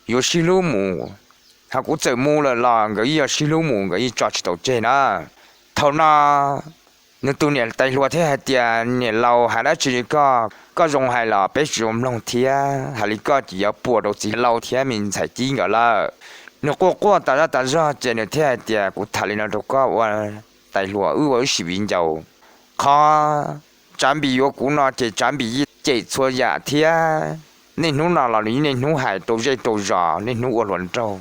yuav sib hlub mus, ho kuv txawm mus lawm los nkawd yeej yuav sib hlub mus, nkawd yeej tso tsis tau tseg na. Thaum no nws tus niam tais hluas thiaj hais tias, niam laus, hais dab tsi li koj, koj zoo hais los peb tsis zoo mloog thiab, hais li koj ces yuav puas rau txiv laus thiab me ntxhais Cib nkawd lawm. Nws quaj quaj tas zaj tas zog ces nws thiaj hais tias, kuv tham li no rau koj ua tais hluas, wb ua wb sim viv ncaus. Qhov Tsav Npis yuav kuv no ces Tsav Npis yeej cem txhua yam thiab. Niaj hnub no los nws yeej niaj hnub hais rau zej rau zos, niaj hnub ua hluas nraug.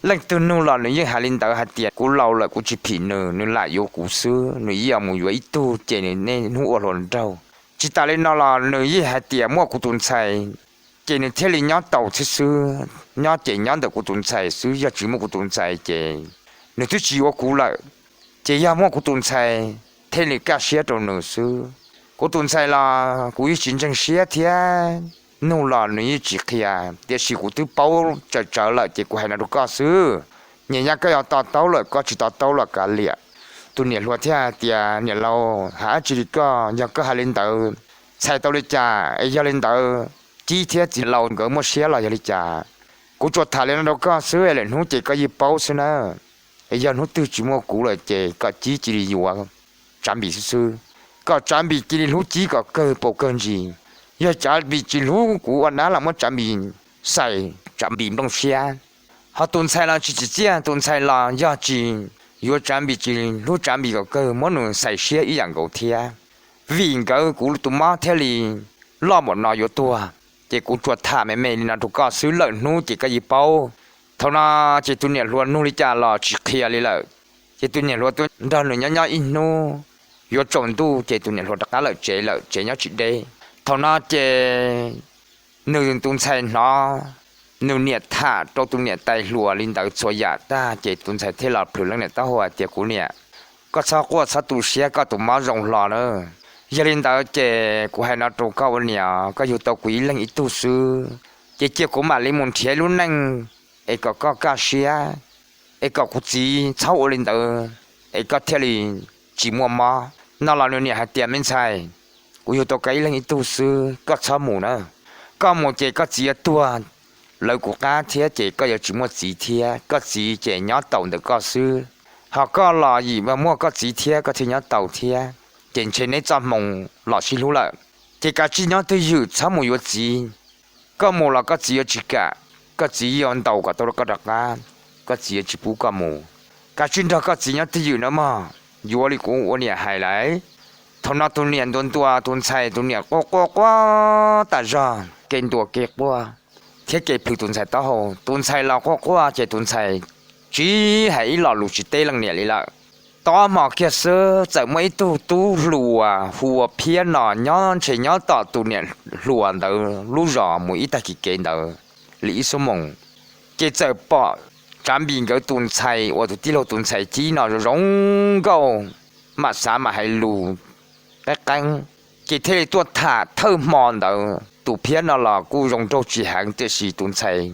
Leej twg nug los nws yeej hais li ntawd hais tias, kuv laus lawm kuv tsis phim nws, nws lam yuav kuv xwb, nws yeej mus yuav ib tug ces nws niaj hnub ua hluas nraug. Tsis tas li no los nws yeej hais tias muaj kuv tus ntxhais ces nws thiaj li nyob tau xwb xwb, nyob ces nyob ntawm kuv tus ntxhais xwb, yog tsis muaj kuv tus ntxhais ces nws twb tsis yuav kuv lawm. Ces yog muaj kuv tus ntxhais thiaj li kaj siab rau nws xwb. Kuv tus ntxhais los kuv yeej tsis ntseeg siab thiab, nug los nws yeej tsis qhia, tiam sis kuv twb paub tsawv tsawv lawm ces kuv hais no rau koj xwb. Nyias yam koj yog to taub lawm, koj tsis to taub los kav liam. Tus niam hluas thiaj hais tias, Niam laus, hais dab tsi li koj? Yog koj hais li ntawd, txhais tau li cas? Es yog li ntawd, Cib thiab txiv laus nkawd muaj siab los yog li cas? Kuv tsuas tham li no rau koj xwb, lwm hnub ces koj yeej paub xwb na. Es yog hnub twg tsis muaj kuv lawm ces kom Cib cia li yuav Tsav Npis xwb xwb, kom Tsav Npis cia li hlub Cib kom kawg paus kawg ntsis. Yog Tsav Npis tsis hlub kuv ua dab los muab Tsav Npis xais, Tsav Npis nplooj siab. Ho tus ntxhais los tsis tsim txiaj, tus ntxhais los yog tsis yuav Tsav Npis, tsis hlub Tsav Npis kom kawg, muab nws xais siab ib yam nkaus thiab. Vim nkawd kuv tus mob thiaj li loj npaum no yuav tuag. Ces kuv tsuas tham me me li no rau koj xwb, lwm hnub ces koj yeej paub. Thaum no ces tus niam hluas nug li cas los tsis qhia li lawm. Ces tus niam hluas tuaj nrog nws nyob nyob ib hnub, yuav tsaus ntuj ces tus niam hluas rov qab lawm tsev lawm, tsev nyob tsis deb. Thaum no ces nws tus ntxhais hnov nws niam tham rau tus niam tais hluas li ntawd txhua yam tag ces tus ntxhais thiaj los plhws leej niam taub hau hais tias, Kuv niam, koj txhob quaj txhob tu siab, koj tus mob zoo hlo na. Yog li ntawd ces kuv hais no rau koj ua niam, koj yug tau kuv ib leeg ib tug xwb, ces cia kuv mam li mus nrhiav lub neej es kom koj kaj siab, es kom kuv txiv txhob ua li ntawd, es koj thiaj li tsis muaj mob no. Los nws niam hais tias, Me ntxhais, kuv yug tau koj ib leeg ib tug xwb, koj txhob mus na. Koj mus ces koj txiv yuav tuag lawv kuv qab thiab ces koj yuav tsis muaj txiv thiab, koj txiv ces nyob taus ntawm koj xwb. Ho koj los yim muaj koj txiv thiab koj thiaj nyob taus thiab, ces ntshe neb txoj hmoo los sib hlub lawm. Ces kav tsij nyob twj ywm txhob mus yuav txiv. Koj mus los koj txiv yuav tsis kam, koj txiv yuav ntaus kom tau koj rov qab, koj txiv yuav tsis pub koj mus. Kav tsij nrog koj txiv nyob twj ywm nawb mog, yuav li kuv ua niam hais lawm. Thaum no tus niam ntuas ntuas tus ntxhais, tus niam quaj quaj quaj tas zog, kev ntuas kev quaj thiab kev plhws tus ntxhais taub hau. Tus ntxhais los quaj quaj ces tus ntxhais tsis hais ib lo lus tsis teb leej niam li lawm. Tau ob hmo kiag xwb txawm muaj ib tug tub hluas hu ua Phiab no nyob ntshe nyob tom tus niam hluas ntawd lub zos mus ib tag kis kev ntawd li ib xuab moos. Ces txawm pom Tsav Npis nkawd tus ntxhais uas tus tij laug tus ntxhais Cib no zoo zoo nkauj, mam xav mam hais lus qeeb qeeb, ces thiaj li tuaj tham. Thawj hmo ntawd tus Phiab no los kuj zoo nraug tsis heev tiam sis tus ntxhais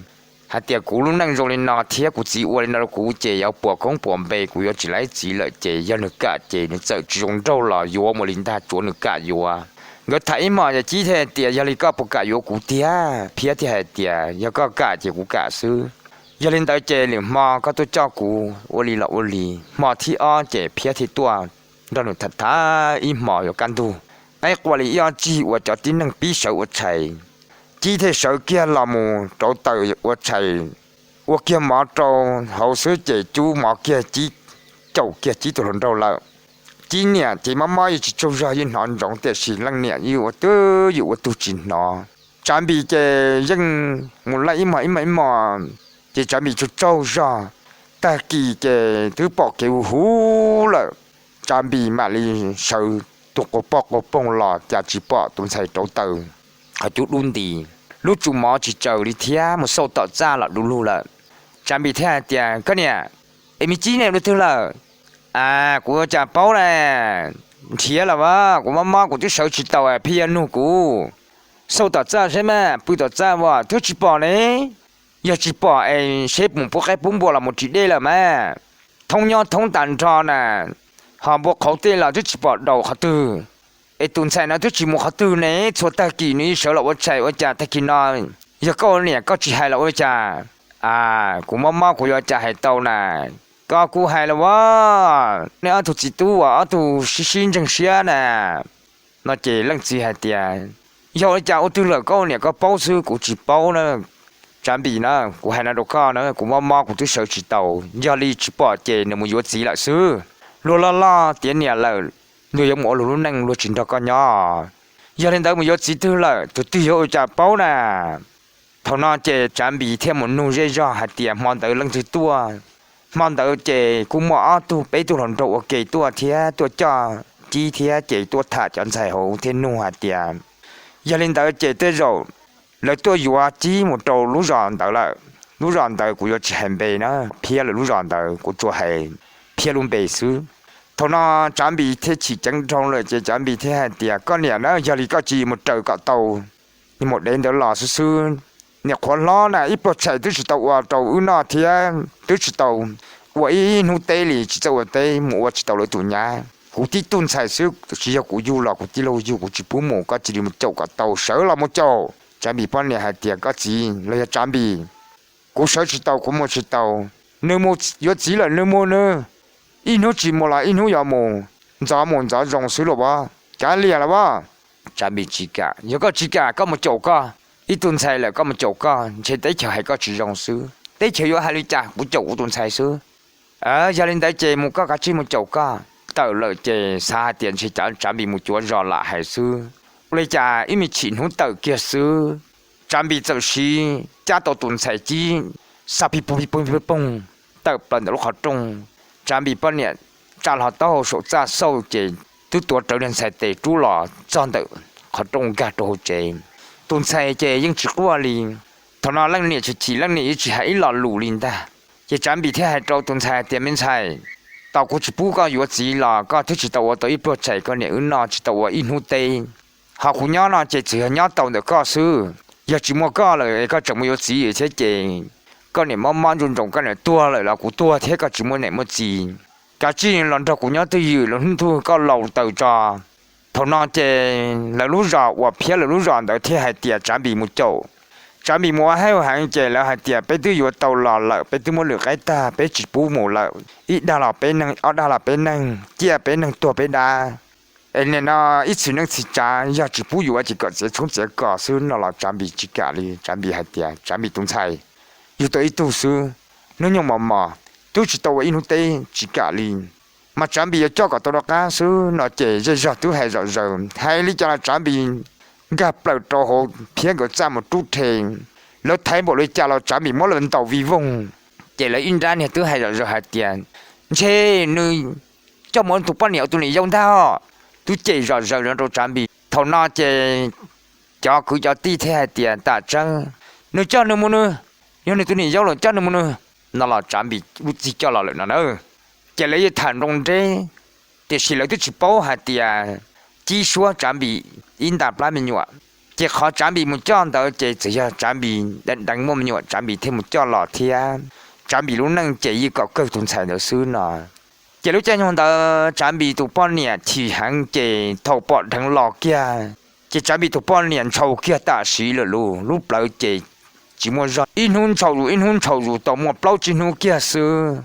hais tias, Kuv lub neej zoo li no thiab kuv txiv ua li no rau kuv ces yuav puas koob puas npe, kuv yuav tsis laib txiv lawm ces yog nws kam ces nws txawm tsis zoo nraug los yuav mus li ntag, tsuav nws kam yuav. Nkawd tham ib hmos ces Cib thiaj hais tias, Yog li koj puas kam yuav kuv tiag? Phiab thiaj hais tias, Yog koj kam ces kuv kam xwb. Yog li ntawd ces lwm hmo koj tuaj coj kuv ua li los ua li. Hmo thib ob ces Phiab thiaj tuaj nrog nws tham tham ib hmos yuav kaj ntug. Qaib qua li ib ob tsig uas cov tib neeg pib sawv ua tshais, Cib thiaj sawv kiag los mus rauv taws ua tshais, ua kiag mov rau hauv xwb ces cub mov kiag Cib, caum kiag Cib tus hluas nraug lawm. Cib niam ces mob mob yeej tsis tsaug zog, yeej hnov ntsoov tiam sis leej niam yeej ua twj ywm ua tug tsis hnov. Tsav Npis ces yeej mus laij ib hmos ib hmos ib hmos, ces Tsav Npis tsaug tsaug zog. Tag kis ces twb pom kev huv huv lawm, Tsav Npis mam li sawv tus quas poj quas poog los cas tsis pom tus ntxhais rauv taws qhov cub dub nti, lub tsum mov tsis tsaws li thiab mus xauj tom txaj los du lug lawm. Tsav Npis thiaj hais tias, Koj niam, es me Cib ne ua twg lawm? A, kuv ua cas paub na, nrhiav los as, kuv mob mob kuv twb sawv tsis taus, pheej yuav nug kuv. Xauj tom txaj seb mas, pw tom txaj as twb tsis pom ne. Yog tsis pom es seb mus pub qaib pub npua los mus ris dej lawm mas. Thoob nyob thoob tas nrho na, ho npua qhauv tej los twb tsis pom daus qhov twg. Es tus ntxhais no twb tsis mus qhov twg ne, txhua tag kis nws yeej sawv los ua tshais, ua cas tag kis no yog koj ua niam koj tsis hais los ua cas? A, kuv mob mob kuv yuav cas hais tau na. Koj kuj hais los as, nej ob tug txiv tub uas ob tug sib sib ntseeg siab na. No ces leej txiv hais tias, Yog ua li cas ua twg lawm koj ua niam koj paub xwb, kuv tsis paub na. Tsav Npis na, kuv hais no rau koj na, kuv mob mob kuv twb sawv tsis taus, yog li tsis pom ces nws mus yuav txiv lawm xwb. Luag loj loj tiav niam lawm, luag yuav mus ua luag lub neej, luag tsis nrog koj nyob. Yog li ntawd mus yuav txiv twg lawm, tus twg yuav ua cas paub na. Thaum no ces Tsav Npis thiaj mus nug zej zog hais tias hmo ntawd leej twg tuaj. Hmo ntawd ces kuj muaj ob tug peb tug hluas nraug ua ke tuaj thiab tuaj coj Cib thiab ces tuaj tham cov ntxhais hauv thiaj nug hais tias, Yog li ntawd ces tej zaum lawv tuaj yuav Cib mus rau lub zos ntawd lawm. Lub zos ntawd kuv yuav tsis hais npe na, Phiab lawv lub zos ntawd kuv tsuas hais Phiab lub npe xwb. Thaum no Tsav Npis thiaj chim ceev dhau lawm ces Tsav Npis thiaj hais tias, Koj niam na, yog li koj cia li mus raws kom tau niag maum dev ntawd los xwb xwb. Niam qhuav hlob na, ib pluag tshais twb tsis tau ua rau wb noj thiab twb tsis tau ua ib hnub teb li tsis txawj ua teb, mus ua tsis tau lawv tus nyab. Kuv tib tug ntxhais xwb, tsis yog kuv yug los kuv tij laug yug, kuv tsis pub mus, koj cia li mus caum kom tau, sawv los mus caum. Tsav Npis poj niam hais tias, koj txiv los yog Tsav Npis, kuv sawv tsis tau, kuv mus tsis tau. Nws mus yuav txiv lawm, nws mus nws, ib hnub tsis mus los ib hnub yuav mus, ntxov mus ntxov zoo xwb los as, kav liam los as. Tsav Npis tsis kam, yog koj tsis kam koj mus caum koj, ib tug ntxhais lawm koj mus caum koj, ntshe teb chaws hais koj tsis zoo xwb, teb chaws yuav hais li cas kuv caum kuv tus ntxhais xwb. Yog li ntawd ces mus koj, kav tsij mus caum koj. Tawm lawm ces xav hais tias ntshe cov Tsav Npis mus cuav zos lam hais xwb. Ua li cas ib me chim hnub tawm kiag xwb, Tsav Npis txawm siv cab tau tus ntxhais cib, xa pig poog pig poog pig poog, tawm plaws ntawm lub qhov rooj. Tsav Npis poj niam tsa hlo taub hau saum txaj xauj ces twb tuav rawv niag ntxhais tes rub los txog ntawm qhov rooj nkag rau hauv tsev. Tus ntxhais ces yeej tsis quaj li. Thaum no leej niam tsis chim, leej niam yeej tsis hais ib lo lus li ntag. Ces Tsav Npis thiaj hais rau tus ntxhais tias, me ntxhais, tau kuv tsis pub koj yuav txiv los koj twb tsis tau ua tau ib pluag tshais, koj niam wb noj tsis tau ua ib hnub teb. Ho kuv nyob no ces txawm yog nyob tau ntawm koj xwb, yog tsis muaj koj lawm es koj tseem mus yuav txiv thiab ces koj niam mob mob ntsoov ntsoov, koj niam tuag lawm los kuv tuag thiab, koj tsis muaj niam muaj txiv. Kav tsij los nrog kuv nyob twj ywm, los hnub twg koj laus taws tso. Thaum no ces lawv lub zos uas phiab lawv lub zos ntawd thiaj hais tias Tsav Npis mus caum, Tsav Npis mus ua haib ua heev ces lawv hais tias peb twb yuav tau los lawm, peb twb muab lwm qaib tag, peb tsis pub mus lawm. Ib dag los peb neeg, ob dag los peb neeg, ciaj peb neeg tuag peb dab. Es nim no ib txhis neej txhis tsav yog tsis pub yuav ces kom txiav tshoob txiav kos xwb no los Tsav Npis tsis kam li. Tsav Npis hais tias, Tsav Npis tus ntxhais, yug tau ib tug xwb, hnub nyoog mos mos, twb tsis tau ua ib hnub teb, tsis kam li. Mas Tsav Npis yuav coj kom tau rov qab xwb no ces zej zog twb hais zom zaws, hais li cas los Tsav Npis nkag plaws rau hauv phiab nkawd txaj mus rub rhe. Lawv thaiv npaum li cas los Tsav Npis muab lawv ntaus vij voog. Ces lawv ib nrab niag twb hais zom zaws hais tias, ntshe nws coj mus tus poj niam ua tus niam yau ntag os. Twb cem zom zaws no rau Tsav Npis. Thaum no ces cov kwv cov tij thiaj hais tias, tam tseeb, nws coj nws mus nws, yog nws tus niam yau lawm coj nws mus nws, no los Tsav Npis lub txij coj los lawm no na. Ces lawv yeej tham nroo nreb, tiam sis lawv twb tsis paub hais tias Cib suab Tsav Npis ib nta plab me nyuam. Ces qhov Tsav Npis mus coj ntawd ces txawm yog Tsav Npis deev deev muaj me nyuam Tsav Npis thiaj mus coj los thiab. Tsav Npis lub neej ces yeej kom kawg tus ntxhais ntawd xwb no. Ces lub caij nyoog ntawd Tsav Npis tus poj niam chim heev ces thaum pom dheev los kiag, ces Tsav Npis tus poj niam ntshaus kiag tam sim lawm, lub plawv ces tsis muaj zog, ib hnub ntshaus zus ib hnub ntshaus zus tau muaj plaub tsib hnub kiag xwb,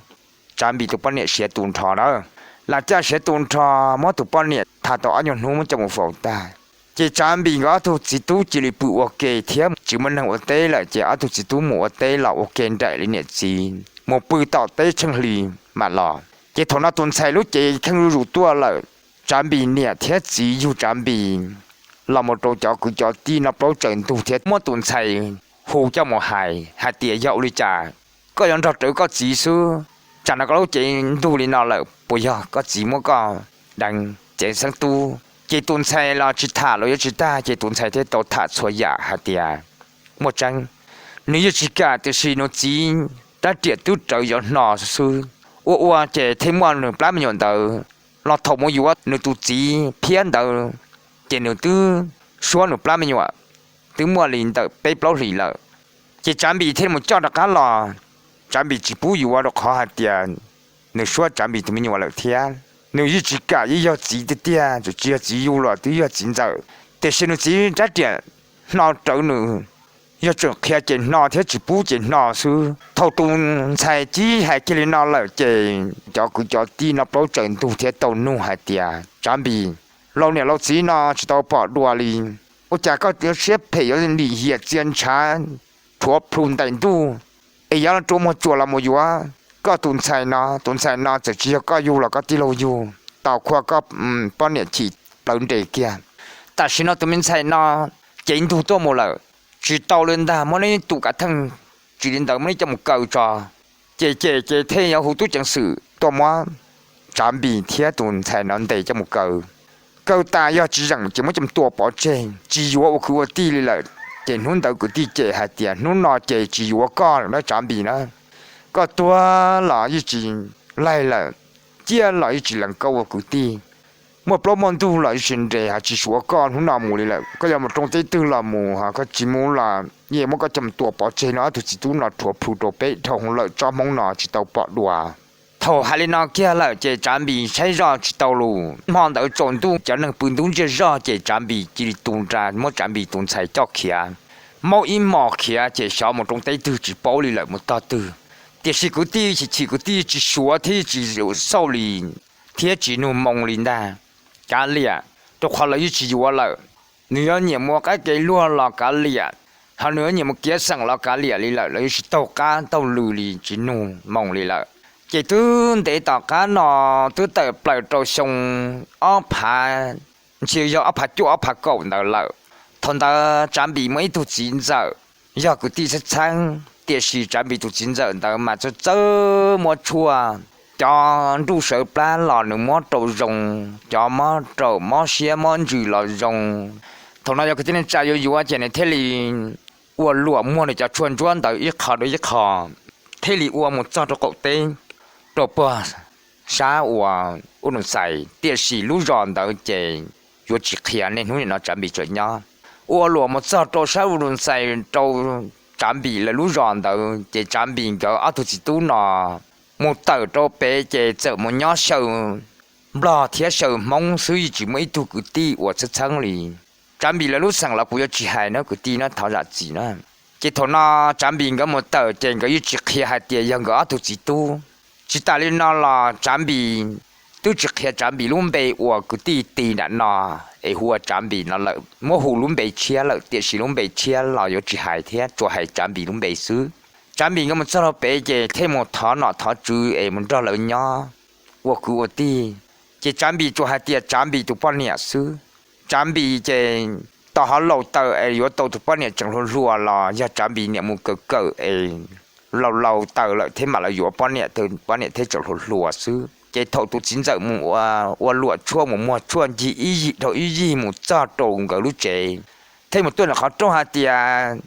Tsav Npis tus poj niam siav tu nrho na. Lam caj siav tu nrho, muab tus poj niam tham tau ob nyuag hnub muab coj mus faus tag. Ces Tsav Npis nkawd ob tug txiv tub cia li pw ua ke thiab tsis muaj neeg ua teb lawm, ces ob tug tib tub mus ua teb los ua ke nraim li niam txiv mus pw tom teb tsheej hli mam los. Ces thaum no tus ntxhais lub cev kheej zuj zus tuaj lawm, Tsav Npis niam thiab txiv yug Tsav Npis los mus rau cov kwv cov tij noj plaub tsaws ntug thiab muab tus ntxhais hu coj mus hais hais tias, yog ua li cas koj yuav nrog rawv koj txiv xwb? Tsam no koj lub cev ntug li no lawm, puas yog koj txiv muab koj deev txiav xeeb tub? Ces tus ntxhais los tsis tham los yuav tsis tag, ces tus ntxhais thiaj tau tham txhua yam hais tias, muaj tseeb, nws yeej tsis kam, tiam sis nws txiv rab riam twb rawv yuav hno xwb. Ua ua ces thiaj muaj nws plab me nyuam ntawd los. Thaum mus yuav nws tus txiv phiab ntawd, ces nws twb suab nws plab me nyuam twb muaj li ntawm peb plaub hlis lawm. Ces Tsav Npis thiaj mus coj rov qab los. Tsav Npis tsis pub yuav rau qhov hais tias nws suab Tsav Npis tus me nyuam lawm thiab. Nws yeej tsis kam, yeej yog txiv tiag tiag, txawm tsis yog txiv yug los twb yog txiv ntxawm, tiam sis nws txiv rab riam hno rawv nws, yog tseem qhia ces hno thiab tsis pub ces hno xwb. Thaum tus ntxhais Cib hais kiag li no lawm ces cov kwv cov tij noj plaub tsaws ntug thiab tau nug hais tias, Tsav Npis, laus niam laus txiv no tsis tau pom dua li, ua cas koj yuav siab phem yuav lim hiam txia ntshav rhuav plhu ntais ntuj, es yuav rua muag tsuas los mus yuav koj tus ntxhais no? Tus ntxhais no txawm tsis yog koj yug los koj tij laug yug, tau khua koj poj niam chim plawv nres kiag. Tam sim no tus me ntxhais no cev ntug tuaj mus lawm, tsis tau li ntag, muab neb tus kav theej, tsis li ntawd muab neb coj mus kaw tso. Ces ces ces thiaj yuav hu tub ceev xwm tuaj muab Tsav Npis thiab tus ntxhais no ntes coj mus kaw. Kaw tas yog tsis zeem ces muab coj mus tua pov tseg, tsis yuav ua kwv ua tij li lawm. Ces hnub ntawd kwv tij cem hais tias, hnub no ces tsis yuav koj lawm na Tsav Npis na, koj tuag los yeej tsis laig lawm, ciaj los yeej tsis lees koj ua kwv tij, muaj plaub muaj ntug los yeej tsis nres, ho tsis suav koj hnub no mus li lawm. Koj yuav mus rau teb twg los mus, ho koj tsis mus los yeej muab koj coj mus tua pov tseg no. Ob tug txiv tub no rhuav plhu rau peb dhau hwv lawm, tsob Hmoob no tsis tau pom dua. Thaum hais li no kiag lawm ces Tsav Npis saib zoj tsis tau lus. Hmo ntawd tsaus ntuj cov neeg pw ntub ntsiag zog ces Tsav Npis cia li tu nra muab Tsav Npis tus ntxhais coj khiav. Maub ib hmos khiav ces xyov mus rau teb twg tsis paub li lawm mus tog twg. Tiam sis kwv tij chim chim kwv tij tsis suav thiab tsis xauj li thiab tsis nug moo li ntag. Kav liam, rau qhov lawv yeej tsis yuav lawm. Nws yuav nyiam mus ua qab kev luag los kav liam, ho nws yuav nyiam mus kiav xeem los kav liam li lawm, lawv yeej tsis taug qab taug lw li tsis nug moo li lawm. Ces twb ntev tom qab no twb tawm plaws rau xyoo ob phav, ntshe yog ob phav cuaj ob phav kaum ntawd lawm. Thaum ntawd Tsav Npis muaj ib tug txiv ntxawm, yog kwv tij txheeb txheeb tiam sis Tsav Npis tus txiv ntxawm ntawd mas txawj txawj muab tshuaj. Cov nruj sawv plab los nws muab rau zoo, cov mob raum mob siab mob ntsws los zoo. Thaum no yog kwv tij neej tsa yuav yuav ces nws thiaj li ua luam muag nws cov tshuaj ntsuab ntawd ib qho rau ib qho, thiaj li ua mus txog rau qaum teb, rau puag sab uas U Nus Xais, tiam sis lub zos ntawd ces yuav tsis qhia, niaj hnub nim no Tsav Npis tseem nyob. Ua luam mus txog rau sab U Nus Xais rau Tsav Npis lawv lub zos ntawd ces Tsav Npis nkawd ob tug txiv tub no mus tawm rau pem ces txawm mus nyob xyaw Nplog thiab xyaw Hmoob xwb, yeej tsis muaj ib tug kwv tij uas txheeb txheeb li. Tsav Npis lawv lub xeem los kuv yuav tsis hais na kwv tij na, thov zam txim na. Ces thaum no Tsav Npis nkawd mus tawm ces nkawd yeej tsis qhia hais tias yog nkawd ob tug txiv tub. Tsis tas li no los Tsav Npis twb tsis qhia Tsav Npis lub npe uas kwv tij tis nram no es hu ua Tsav Npis no lawm, muab hu lub npe tshiab lawm, tiam sis lub npe tshiab los yuav tsis hais thiab, tsuas hais Tsav Npis lub npe xwb. Tsav Npis nkawd mus txog rau pem ces thiaj mus thov nom thov tswv es mus nrog lawv nyob ua kwv ua tij. Ces Tsav Npis tsuas hais tias Tsav Npis tus poj niam xwb. Tsav Npis ces tos ho laus taws es yuav tau tus poj niam tseem hluas hluas los yog Tsav Npis niam mus kawm kawm es laus laus taws lawm thiab mam lawv yuav poj niam, poj niam thiaj tseem hluas hluas xwb. Ces thaum tus txiv ntxawm mus ua luam tshuaj mus muag tshuaj ncig ib yig dhau ib yig mus txog rau nkawd lub tsev, thiaj mus tuaj ntawm qhov rooj hais tias,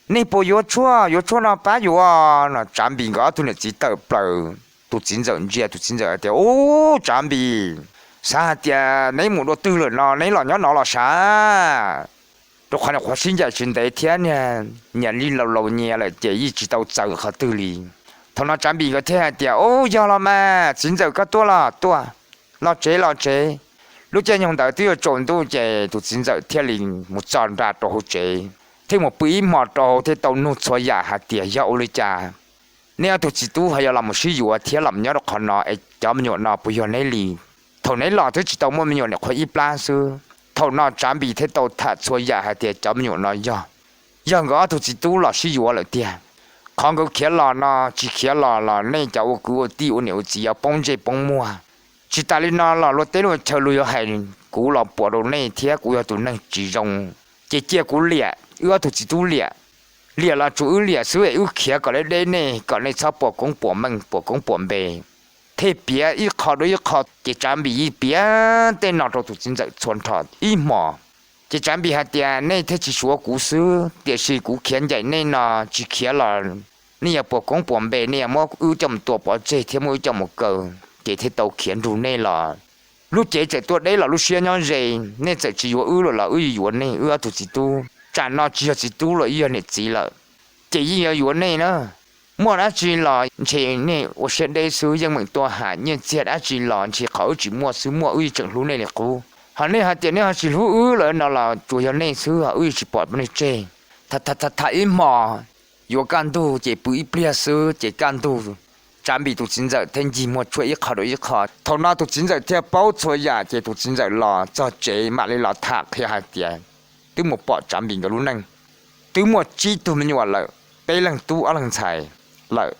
nej puas yuav tshuaj, yuav tshuaj no pab yuav no. Tsav Npis nkawd ob tug niam txiv tawm plaws, tus txiv ntxawm ntsia, tus txiv ntxawm hais tias, ub, Tsav Npis, xav hais tias neb mus dua twg lawm no neb los nyob no los sav? Rau qhov niam qhuav sib ncaim tsis ntev thiab niag nyias li laus laus nyias lawm ces yeej tsis tau txawv qhov twg li. Thaum no Tsav Npis nkawd thiaj hais tias, ub, yog los mas txiv ntxawm koj tuaj los tuaj, los tsev los tsev. Lub caij nyoog ntawd twb yuav tsaus ntuj ces tus txiv ntxawm thiaj li mus txog nra rau hauv tsev, thiaj mus pw ib hmos rau hauv thiaj tau nug txhua yam hais tias yog ua li cas nej ob tug txiv tub ho yuav los mus sib yuav thiab los nyob rau qhov no es cov me nyuam no puas yog neb li? Thaum neb los twb tsis tau muaj me nyuam niam qhuav ib plab xwb. Thaum no Tsav Npis thiaj tau tham txhua yam hais tias cov me nyuam no yog, yog nkawd ob tug txiv tub los sib yuav lawm tiag. Qhov nkawd khiav los no tsis khiav los los nej cov ua kwv ua tij ua niam ua txiv yuav poob ntsej poob muag. Tsis tas li no los luag teb luag chaw luag yuav hais kuv los puas rau nej thiab kuv yog tus neeg tsis zoo, ces cia kuv liam wb ob tug txiv tub liam. Liam los tsuas wb liam xwb es wb khiav kom deb deb nej kom nej txhob puas koob puas meej puas koob puas npe. Thiaj piav ib qho dua ib qho ces Tsav Npis yeej piav tej no rau tus txiv ntxawm txhua nrho ib hmos. Ces Tsav Npis hais tias nej thiaj tsis suav kuv xwb, tiam sis kuv khiav ncaim nej no tsis khiav los nej yuav puas koob puas npe, nej yuav muab wb coj mus tua pov tseg thiab muab wb coj mus kaw, ces thiaj tau khiav nrug nej los. Lub cev txawm tuaj deb los lub siab nyob ze, nej txawm tsis yuav wb lawm los wb yuav nej wb ob tug txiv tub. Tsam no tsis yog txiv tub lawm, wb yog niam txiv lawm, ces yeej yuav yuav nej na. Muaj dab tsi los ntshe nej ua siab deb xwb, yeej meem tuaj ham nyiaj txiag dab tsi los ntshe qhov wb tsis muaj xwb, muaj wb yeej tseem hlub nej li qub. Ho nej hais tias nej ho tsis hlub wb lawm no los tsuas yog nej xwb, ho wb yeej tsis pom nej tseg. Tham tham tham ib hmos, yuav kaj ntug ces pw ib pliag xwb ces kaj ntug, Tsav Npis tus txiv ntxawm thiaj ncig muag tshuaj ib qho rau ib qho. Thaum no tus txiv ntxawm thiaj paub txhua yam ces tus txiv ntxawm los txog tsev mam li los tham qhia hais tias twb mus pom Tsav Npis nkawd lub neej, twb muaj tsib tug me nyuam lawm, peb leeg tub ob leeg ntxhais lawm.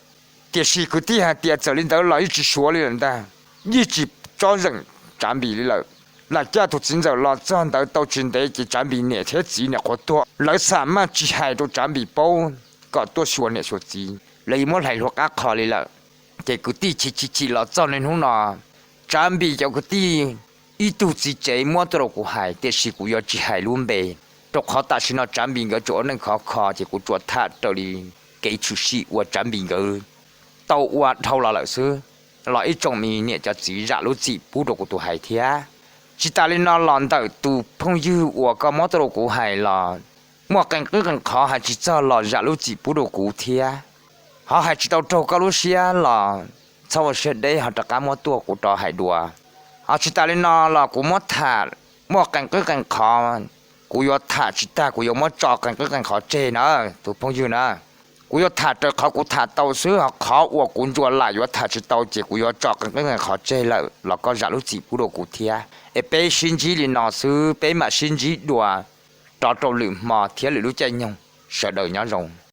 Tiam sis kwv tij hais tias txawm li ntawd los yeej tsis suav li lawm ntag, yeej tsis tsob zeem Tsav Npis li lawm. Lam caj tus txiv ntxawm los txog ntawd tau tsis ntev ces Tsav Npis niam thiab txiv niam qhuav tuag, lawv xam maj tsis hais rau Tsav Npis paub kom tuaj xyuas niam xyuas txiv, lawv yeej muab hlais hlua qab qho li lawm. Ces kwv tij chim chim chim los txog niaj hnub no, Tsav Npis cov kwv tij ib tug txiv tsev muab tuaj rau kuv hais, tiam sis kuv yuav tsis hais lub npe, rau qhov tam sim no Tsav Npis nkawd tsuas ua neej khov kho ces kuv tsuas tham raws li kev tshwm sim uas Tsav Npis nkawd tau ua dhau los lawm xwb. Los ib tsoom me niam cov txiv zam lub txim pub rau kuv tus hais thiab. Tsis tas li no los ntawm tus phooj ywg uas koj muab tuaj rau kuv hais los muaj qee qwb qee qhov hais tsis txog los zam lub txim pub rau kuv thiab. Ho hais tsis tau raug koj lub siab los txhob ua siab deb ho rov qab muab tuaj kuv rov hais dua. Ho tsis tas li no los kuv muab tham muaj qee qwb qee qhov, kuv yuav tham tsis tag kuv yuav muab tso qee qwb qee qhov tseg na, tus phooj ywg na. Kuv yuav tham raws qhov kuv tham tau xwb, ho qhov uas kuv ntsuas lam yuav tham tsis tau ces kuv yuav tso qee qwb qee qhov tseg lawm los koj zam lub txim pub rau kuv thiab. Es peb sib ntsib li no xwb, peb mam sib ntsib dua rov rau lwm hmo thiab lwm lub caij nyoog. Sawv daws nyob zoo.